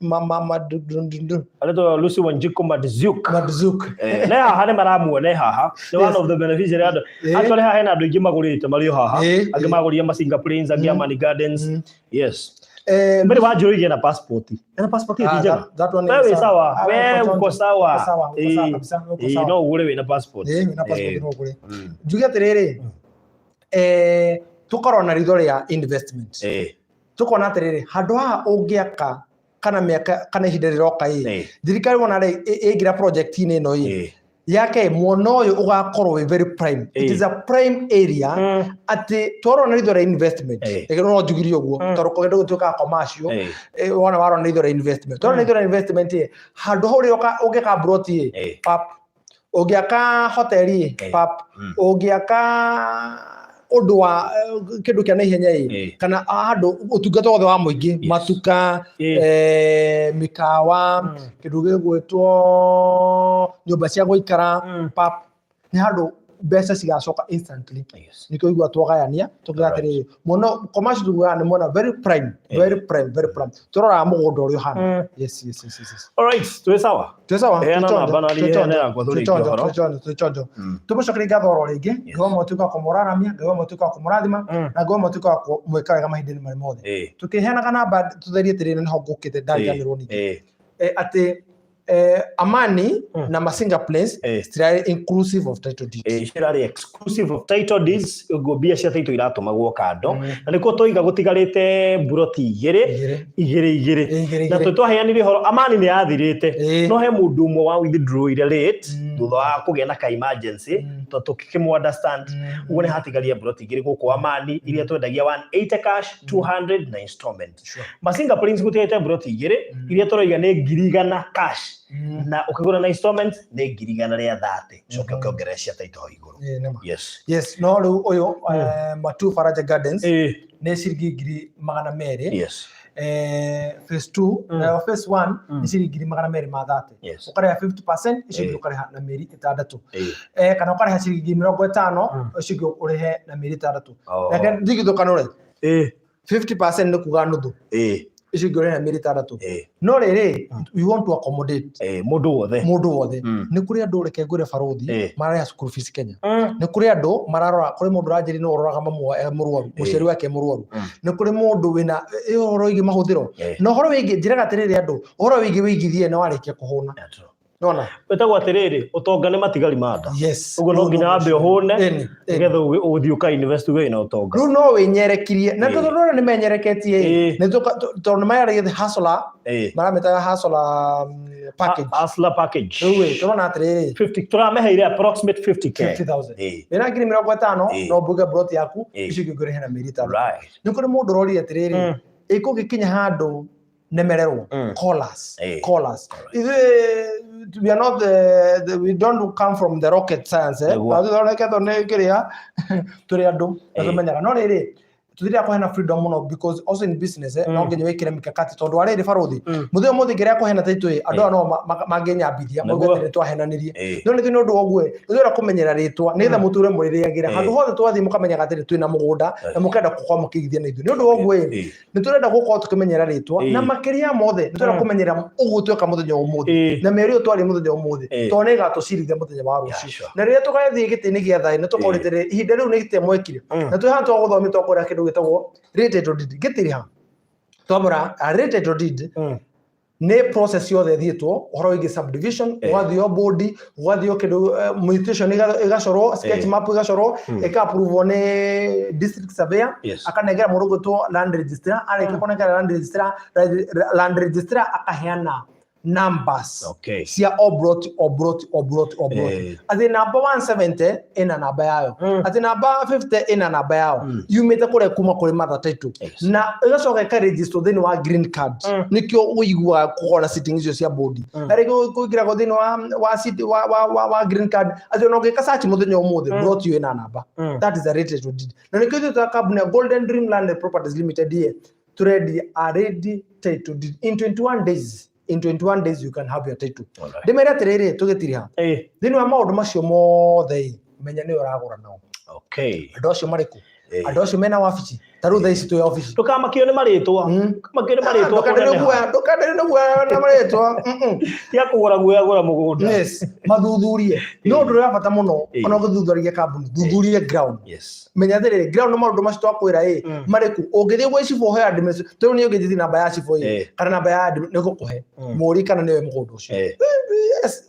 [SPEAKER 2] ma ma ma du, du, du, du.
[SPEAKER 1] Aretwo Lucy Wanjiku Madzuk.
[SPEAKER 2] Madzuk.
[SPEAKER 1] Ne haha nĩ maramuona haha nĩ one of the beneficiary andũ. Actually haha hena andũ aingĩ magũrĩte marĩ o haha. Angĩ magũrire Masinga Plains, angĩ Amani Gardens. Yes. Mbere wa Njũrũ na passport. Ena passport ĩ njega.
[SPEAKER 2] That one
[SPEAKER 1] Wewe
[SPEAKER 2] is
[SPEAKER 1] sawa,
[SPEAKER 2] Ah,
[SPEAKER 1] wewe
[SPEAKER 2] uko
[SPEAKER 1] uko sawa.
[SPEAKER 2] Uko sawa, uko sawa kabisa, uko sawa.
[SPEAKER 1] No ũgũre wĩna passport.
[SPEAKER 2] Wĩna passport no ũgũre. Njuge atĩrĩrĩ, tũkorwo na ritho rĩa investment. Tukona atĩrĩrĩ, handũ haha ũngĩaka kana mĩaka kana ihinda rĩroka ĩ, thirikari wona rĩ ĩngĩra project-inĩ ĩno ĩ, yake mwena ũyũ ũgakorwo wĩ very prime. It is a prime area. Atĩ twarora na ritho rĩa investment, reke no njugirie ũguo, tondũ kũndũ gũtuĩkaga commercial. Wona warora na ritho rĩa investment, twarora na ritho rĩa investment ĩ, handũ hau rĩoka ũngĩka plot ĩ, pap, ũngĩaka hoteli ĩ, pap, ũngĩaka ũndũ wa kĩndũ kĩa naihenya ĩ, kana handũ ũtungata wothe wa mũingĩ, matuka, mĩkawa, kĩndũ gĩgwĩtwo nyũmba cia gũikara, pap, nĩ handũ mbeca cigacoka instantly. Nĩkĩo igua twagayania tukiuga atĩrĩrĩ, mũno commercial tugaga nĩ mwena very prime, very prime, very prime. Tũroraga mũgũnda ũrĩa ũhana. Yes.
[SPEAKER 1] All right, twĩ sawa.
[SPEAKER 2] Twĩ sawa.
[SPEAKER 1] Heana
[SPEAKER 2] Twĩ chonjo,
[SPEAKER 1] namba na
[SPEAKER 2] twĩ
[SPEAKER 1] niĩ
[SPEAKER 2] chonjo,
[SPEAKER 1] heane yakwa
[SPEAKER 2] twĩ
[SPEAKER 1] tũrĩkie
[SPEAKER 2] chonjo,
[SPEAKER 1] ũhoro.
[SPEAKER 2] twĩ chonjo, twĩ chonjo. Tũmũcokerie ngatho oro rĩngĩ. Ngai wa mwatuĩka wa kũmũraramia, Ngai wa mwatuĩka wa kũmũrathima, na Ngai wa mwatuĩka wa kũmwĩka wega mahinda-inĩ marĩ mothe. Tũkĩheanaga namba tũtherie atĩrĩrĩ, nĩho ngũkĩte ndariganĩrwo ningĩ. Atĩ Amani na Masinga Place citirarĩ inclusive of title deeds.
[SPEAKER 1] Cirarĩ exclusive of title deeds, ũguo mbia cia title iratũmagwo kando, na nĩkuo twoiga gũtigarĩte mburoti igĩrĩ.
[SPEAKER 2] Igĩrĩ.
[SPEAKER 1] Igĩrĩ igĩrĩ.
[SPEAKER 2] Igĩrĩ
[SPEAKER 1] Na
[SPEAKER 2] igĩrĩ.
[SPEAKER 1] twaheanire ũhoro Amani nĩ yathirĩte, no he mũndũ ũmwe wa withdrawire late thutha wa kũgĩa na ka emergency, to tũkĩmũ understand. Ũguo nĩ hatigaria mburoti igĩrĩ gũkũ Amani iria twendagia 180 cash, 200 na installment. Masinga Plains gũtigarĩte mburoti igĩrĩ iria tũroiga nĩ 100,000 cash, na ũkĩgũra na installment nĩ 130,000, coke ũkĩongerera cia title hau igũrũ.
[SPEAKER 2] Nĩ ma.
[SPEAKER 1] Yes.
[SPEAKER 2] Yes, no rĩu ũyũ Matu Faraja Gardens nĩ ciringi 200,000. Phase 2, nayo phase 1 nĩ ciringi 230,000. Ũkarĩha 50%, icio ingĩ ũkarĩha na mĩeri 6. Kana ũkarĩha ciringi 50,000, icio ingĩ ũrĩhe na mĩeri 6. Reke ndigithũkanũre. 50% nĩ kuga nuthu, icio ingĩ ũrĩhe na mĩeri 6. No rĩrĩ, we want to accommodate
[SPEAKER 1] Mũndũ wothe.
[SPEAKER 2] Mũndũ wothe. Nĩ kũrĩ andũ, reke ngwĩre barũthi, mararĩha school fees Kenya. Nĩ kũrĩ andũ mararora, kũrĩ mũndũ ũranjĩrire nĩ ũroraga mamu e mũrwaru, mũciari wake e mũrwaru. Nĩ kũrĩ mũndũ wĩna ũhoro wĩgiĩ mahũthĩro, na ũhoro wĩgiĩ njĩraga atĩrĩrĩ andũ, ũhoro wĩgiĩ wĩigithie nĩ warĩkia kũhũna.
[SPEAKER 1] Yeah, true.
[SPEAKER 2] Nona.
[SPEAKER 1] Wĩtagwo atĩrĩrĩ, ũtonga nĩ matigari ma nda.
[SPEAKER 2] Yes.
[SPEAKER 1] Ũguo no nginya wambe ũhũne
[SPEAKER 2] Ĩni, ĩni.
[SPEAKER 1] nĩgetha ũthiĩ ũka invest wĩ na ũtonga.
[SPEAKER 2] Rĩu no wĩnyerekirie na tondũ rĩu nĩ menyereketie
[SPEAKER 1] Ĩĩ.
[SPEAKER 2] nĩ tondũ nĩ mayaragia the hustler, maramĩtaga hustler package.
[SPEAKER 1] Hustler package.
[SPEAKER 2] Rĩu ĩ tũrona atĩrĩrĩ,
[SPEAKER 1] 50 tũrameheire approximate 50K.
[SPEAKER 2] 50,000. Wĩna 50,000, no mbuge plot yaku, icio ingĩ ũngĩrĩha na mĩeri 6. Nĩ kũrĩ mũndũ ũrorire atĩrĩrĩ, ĩ kũngĩkinya handũ nemererwo, call us, call us. Ithuĩ we are not the, we don't come from the rocket science, eh.
[SPEAKER 1] Nĩguo.
[SPEAKER 2] Na tũthondeketwo nĩ kĩrĩa tũrĩ andũ na tũmenyaga no rĩrĩ tũtirĩa kũheana freedom mũno, because also in business, eh, no nginya wĩkĩre mikakati tondũ arĩrĩ barũthi mũthenya ũmũthĩ ngĩrĩa kũheana taitũ ĩ andũ aya no mangĩnyambithia mauge atĩ nĩ twahenanirie. No nĩ nĩ ũndũ wa ũguo ĩ, nĩ tũrenda kũmenyera rĩtwa nĩgetha mũtũre mũrĩrĩagĩra handũ hothe twathiĩ, mũkamenyaga atĩ twĩna mũgũnda na mũkenda gũkorwo mũkĩigithia na ithuĩ. Nĩ ũndũ wa ũguo ĩ, nĩ tũrenda gũkorwo tũkĩmenyera rĩtwa, na makĩria ya mothe nĩ tũrenda kũmenyera ũguo tweka mũthenya wa ũmũthĩ na mĩario ĩyo twaria mũthenya wa ũmũthĩ, tondũ nĩ ĩgatũcirithia mũthenya wa rũciũ. Na rĩrĩa tũgathiĩ gĩtĩ-inĩ gĩa thayũ nĩ tũkorwo atĩrĩrĩ, ihinda rĩu nĩ gĩtĩ mwekire na twĩ haha twagũthomia twakwĩra kĩndũ gĩtagwo real title deed gĩtirĩ ha twamũra. A real title deed nĩ process yothe ĩthiĩtwo ũhoro wĩgiĩ subdivision, ũgathio board, ũgathio kĩndũ mutation ĩgacorwo, sketch map ĩgacorwo, ĩka-approvewo nĩ district surveyor, akanengera mũndũ ũgwĩtwo land registrar. Arĩkia kũnengera land registrar, land registrar akaheana numbers cia o plot, o plot, o plot, o plot, atĩ namba 170 ĩna namba yayo, atĩ namba 50 ĩna namba yayo, yumĩte kũrĩa kuma kũrĩ mother title, na ĩgacoka ĩkaregister thĩinĩ wa green card. Nĩkĩo ũiguaga kũgora na sitting icio cia board, na rĩngĩ kũingĩragwo thĩinĩ wa green card, atĩ ona ũngĩka search mũthenya ũmũthĩ, plot ĩyo ĩna namba. That is a real title deed, na nĩkĩo ithuĩ ta kambuni ya Golden Dream Land and Properties Limited ye turendia a ready title deed in 21 days. In 21 days you can have your title. Ndĩmere atĩrĩrĩ, tũgĩtiriha thĩinĩ wa maũndũ macio mothe ĩ, menya nĩwe ũragũra nao. Andũ acio marĩ kũ? Andũ acio mena wabici ta rĩu thaa ici twĩ obici.
[SPEAKER 1] Ndũkamakio nĩ marĩtwa. Ndũkamakio nĩ marĩtwa.
[SPEAKER 2] Ndũkanderio
[SPEAKER 1] kũneneha.
[SPEAKER 2] guoya, ndũkanderio nĩ guoya na marĩtwa.
[SPEAKER 1] Tiga kũgũra guoya, gũra mũgũnda.
[SPEAKER 2] Yes, mathuthurie nĩ ũndũ ũrĩa wa bata mũno. Ona ũgĩthuthuragia kambuni, thuthurie ground. Menya atĩrĩrĩ, ground nĩ maũndũ macio twakwĩra ĩ marĩkũ. Ũngĩthiĩ gwĩ cibũ ũheo administration, tondũ niĩ ũngĩnjĩtie namba ya cibũ ĩ kana namba ya admin, nĩ ngũkũhe mũri kana nĩwe mũgũnda ũcio. Yes,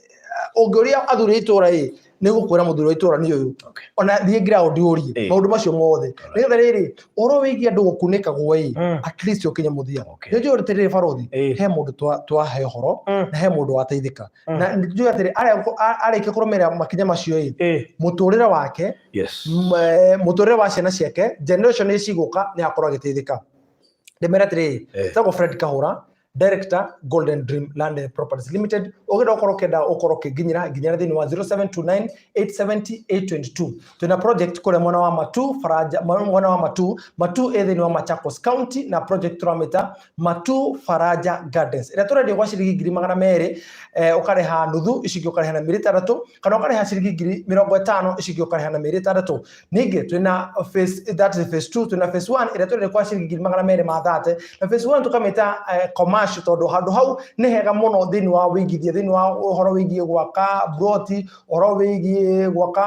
[SPEAKER 2] ũngĩũria athuri a itũra ĩ, nĩ gũkwĩra mũthuri wa itũra nĩ ũyũ. Ona thiĩ ground ũrie maũndũ macio mothe, nĩgetha rĩrĩ ũhoro wĩgiĩ andũ gũkunĩkagwo ĩ, at least ũkinye mũthia. Nĩ njũĩ atĩrĩrĩ barũthi, he mũndũ twahe ũhoro na he mũndũ wateithĩka, na nĩ njũĩ atĩrĩ arĩkia kũrũmĩrĩra makinya macio ĩ, mũtũrĩre wake, mũtũrĩre wa ciana ciake, generation iria cigũka, nĩ akorwo agĩteithĩka. Ndĩmere atĩrĩrĩ, tagwo Fred Kahũra, director, Golden Dream Land and Properties Limited. Ũngĩenda ũkorwo ũkĩenda ũkorwo ũkĩnginyĩra nginyĩra thĩinĩ wa 0729 870 822. Twĩna project kũrĩa mwena wa Matu Faraja, mwena wa Matu. Matu ĩ thĩinĩ wa Machakos County, na project tũramĩta Matu Faraja Gardens, ĩrĩa tũrendia gwa ciringi 200,000, ũkarĩha nuthu, ici ingĩ ũkarĩha na mĩeri 6, kana ũkarĩha ciringi 50,000, ici ingĩ ũkarĩha na mĩeri 6. Ningĩ twĩna phase, that is phase 2. Twĩna phase 1 ĩrĩa tũrendia kwa ciringi 230,000, na phase 1 tũkamĩta commercial, tondũ handũ hau nĩ hega mũno thĩinĩ wa wĩigithia, thĩinĩ wa ũhoro wĩgiĩ gwaka broti, ũhoro wĩgiĩ gwaka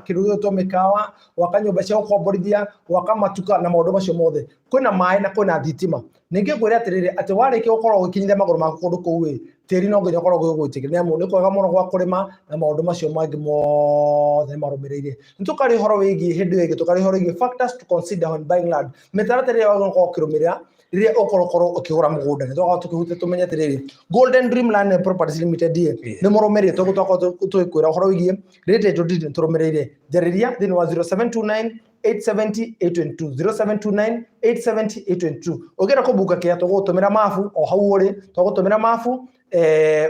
[SPEAKER 2] kĩndũ gĩgwĩtwo mĩkawa, gwaka nyũmba cia gũkomborithia, gwaka matuka na maũndũ macio mothe. Kwĩna maĩ na kwĩna thitima. Ningĩ ngwĩre atĩrĩrĩ, atĩ warĩkia gũkorwo ũgĩkinyithia magũrũ maku kũndũ kũu ĩ, tĩri no nginya ũkorwo ũgĩgwĩtĩkĩria, nĩ amu nĩ kwega mũno gwa kũrĩma na maũndũ macio mangĩ mothe marũmĩrĩire. Nĩ tũkaria ũhoro wĩgiĩ hĩndĩ ĩyo ĩngĩ, tũkaria ũhoro wĩgiĩ factors to consider when buying land, mĩtaratara ĩrĩa wagĩrĩirwo gũkorwo ũkĩrũmĩrĩra rĩrĩa ũkorwo ũkĩgũra mũgũnda. Nĩ twakorwo tũkĩhutia tũmenye atĩrĩrĩ, Golden Dream Land and Properties Limited ĩ, nĩ mũrũmĩrĩre tũguo twakorwo tũgĩkwĩra ũhoro wĩgiĩ real title deed, nĩ tũrũmĩrĩire. Njarĩria thĩinĩ wa 0729 870 822, 0729 870 822. Ũngĩenda kũbuka kĩa, tũgũgũtũmĩra mabu o hau ũrĩ, tũgũtũmĩra mabu,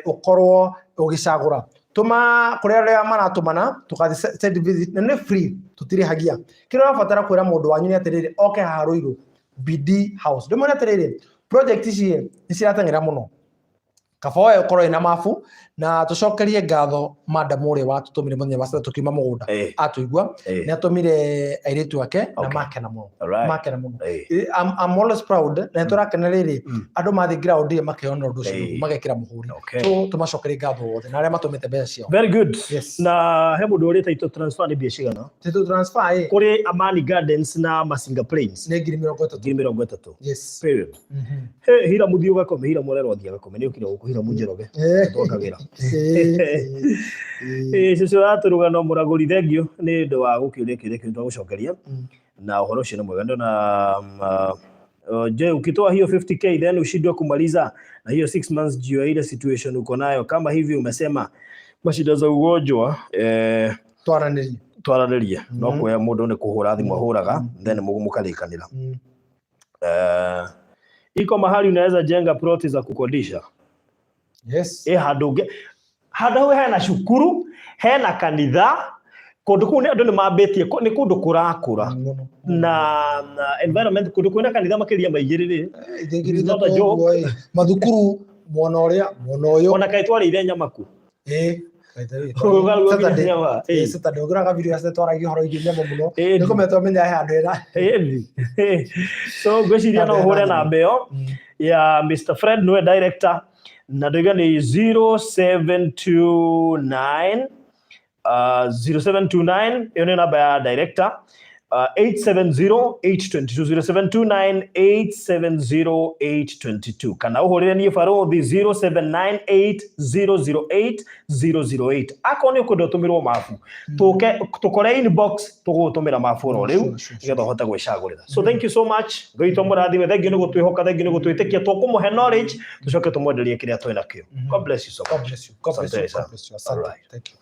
[SPEAKER 2] ũkorwo ũgĩcagũra. Tũma kũrĩ arĩa maratũmana, tũgathiĩ site visit na nĩ free, tũtirĩhagia. Kĩrĩa ũrabatara kwĩra mũndũ wanyu nĩ atĩrĩrĩ, oke haha Ruiru BD House. Ndĩmwĩre atĩrĩrĩ, project ici nĩ cirateng'era mũno, kaba oe ũkorwo ĩna mabu. Na tũcokerie ngatho madam ũrĩa watũtũmire mũthenya wa Saturday tũkiuma mũgũnda. Atũigua, nĩ atũmire airĩtu ake na makena mũno. Makena mũno. I'm always proud na nĩ tũrakena rĩrĩ andũ mathiĩ ground ĩ makeyonera ũndũ ũcio, magekĩra mũhũri. So tũmacokerie ngatho othe na arĩa matũmĩte mbeca ciao.
[SPEAKER 1] Very good.
[SPEAKER 2] Yes.
[SPEAKER 1] Na he mũndũ ũrĩte title transfer nĩ mbia cigana?
[SPEAKER 2] Title transfer ĩ?
[SPEAKER 1] Kũrĩ Amani Gardens na Masinga Plains.
[SPEAKER 2] Nĩ 30,000.
[SPEAKER 1] 30,000.
[SPEAKER 2] Yes.
[SPEAKER 1] Period. He hira mũthiĩ ũgakome, hira mũrerwo athiĩ agakome, nĩ ũkire gũkũhe. Ũhiramu Njoroge. Twakagĩra.
[SPEAKER 2] Eh.
[SPEAKER 1] Cũcũ wa no mũragũri, thengiũ nĩ ũndũ wa gũkĩũria kĩũria kĩu twagũcokeria. Na ũhoro ũcio nĩ mwega. Ndona je, ukitoa hiyo 50K then ushindwe kumaliza na hiyo 6 months juu ya ile situation uko nayo, kama hivi umesema mashida za ugonjwa,
[SPEAKER 2] Twaranĩrie.
[SPEAKER 1] Twaranĩrie no kuoya mũndũ nĩ kũhũra thimũ ahũraga, then mũkarĩkanĩra. Iko mahali unaweza jenga ploti za kukodisha?
[SPEAKER 2] Yes.
[SPEAKER 1] Ĩ handũ ũngĩ, handũ hau hena cukuru, hena kanitha, kũndũ kũu nĩ andũ nĩ mambĩtie, nĩ kũndũ kũrakũra.
[SPEAKER 2] Mũno.
[SPEAKER 1] Na environment kũndũ kwĩna kanitha makĩria ma igĩrĩ rĩ.
[SPEAKER 2] Ithingiri.
[SPEAKER 1] It's not a joke.
[SPEAKER 2] Ũguo, ĩ. Mathukuru mwena ũrĩa, mwena ũyũ.
[SPEAKER 1] Ona kaĩ twarĩire nyama ku?
[SPEAKER 2] Ĩ. By the way,
[SPEAKER 1] Ũgaruga
[SPEAKER 2] Saturday.
[SPEAKER 1] nyama.
[SPEAKER 2] Ĩ, Saturday ũngĩraga video ya twaragia ũhoro wĩgiĩ nyama mũno.
[SPEAKER 1] Ĩ.
[SPEAKER 2] Nĩ kũmenya twamenya he handũ hena.
[SPEAKER 1] Ĩni. So ngwĩciria no ũhũre namba ĩyo ya Mr. Fred, nĩwe director, na ndauga nĩ 0729, 0729, ĩyo nĩ namba ya director, 870 822, 0729 870 822, kana ũhũrĩre niĩ barũthi 0798 008 008. Akorwo nĩ ũkwenda ũtũmĩrwo mabu, tũke tũkore inbox, tũgũgũtũmĩra mabu oro rĩu nĩgetha ũhote gwĩcagũrĩra. So thank you so much, Ngai witũ amũrathime. Thank you nĩ gũtwĩhoka, thank you nĩ gũtwĩtĩkia. Tũkũmũhe knowledge, tũcoke tũmwenderie kĩrĩa twĩ nakĩo. God bless you so
[SPEAKER 2] God
[SPEAKER 1] much.
[SPEAKER 2] bless you. God bless you.
[SPEAKER 1] Asante sana.
[SPEAKER 2] God bless you. Asante.
[SPEAKER 1] Alright.
[SPEAKER 2] Thank you.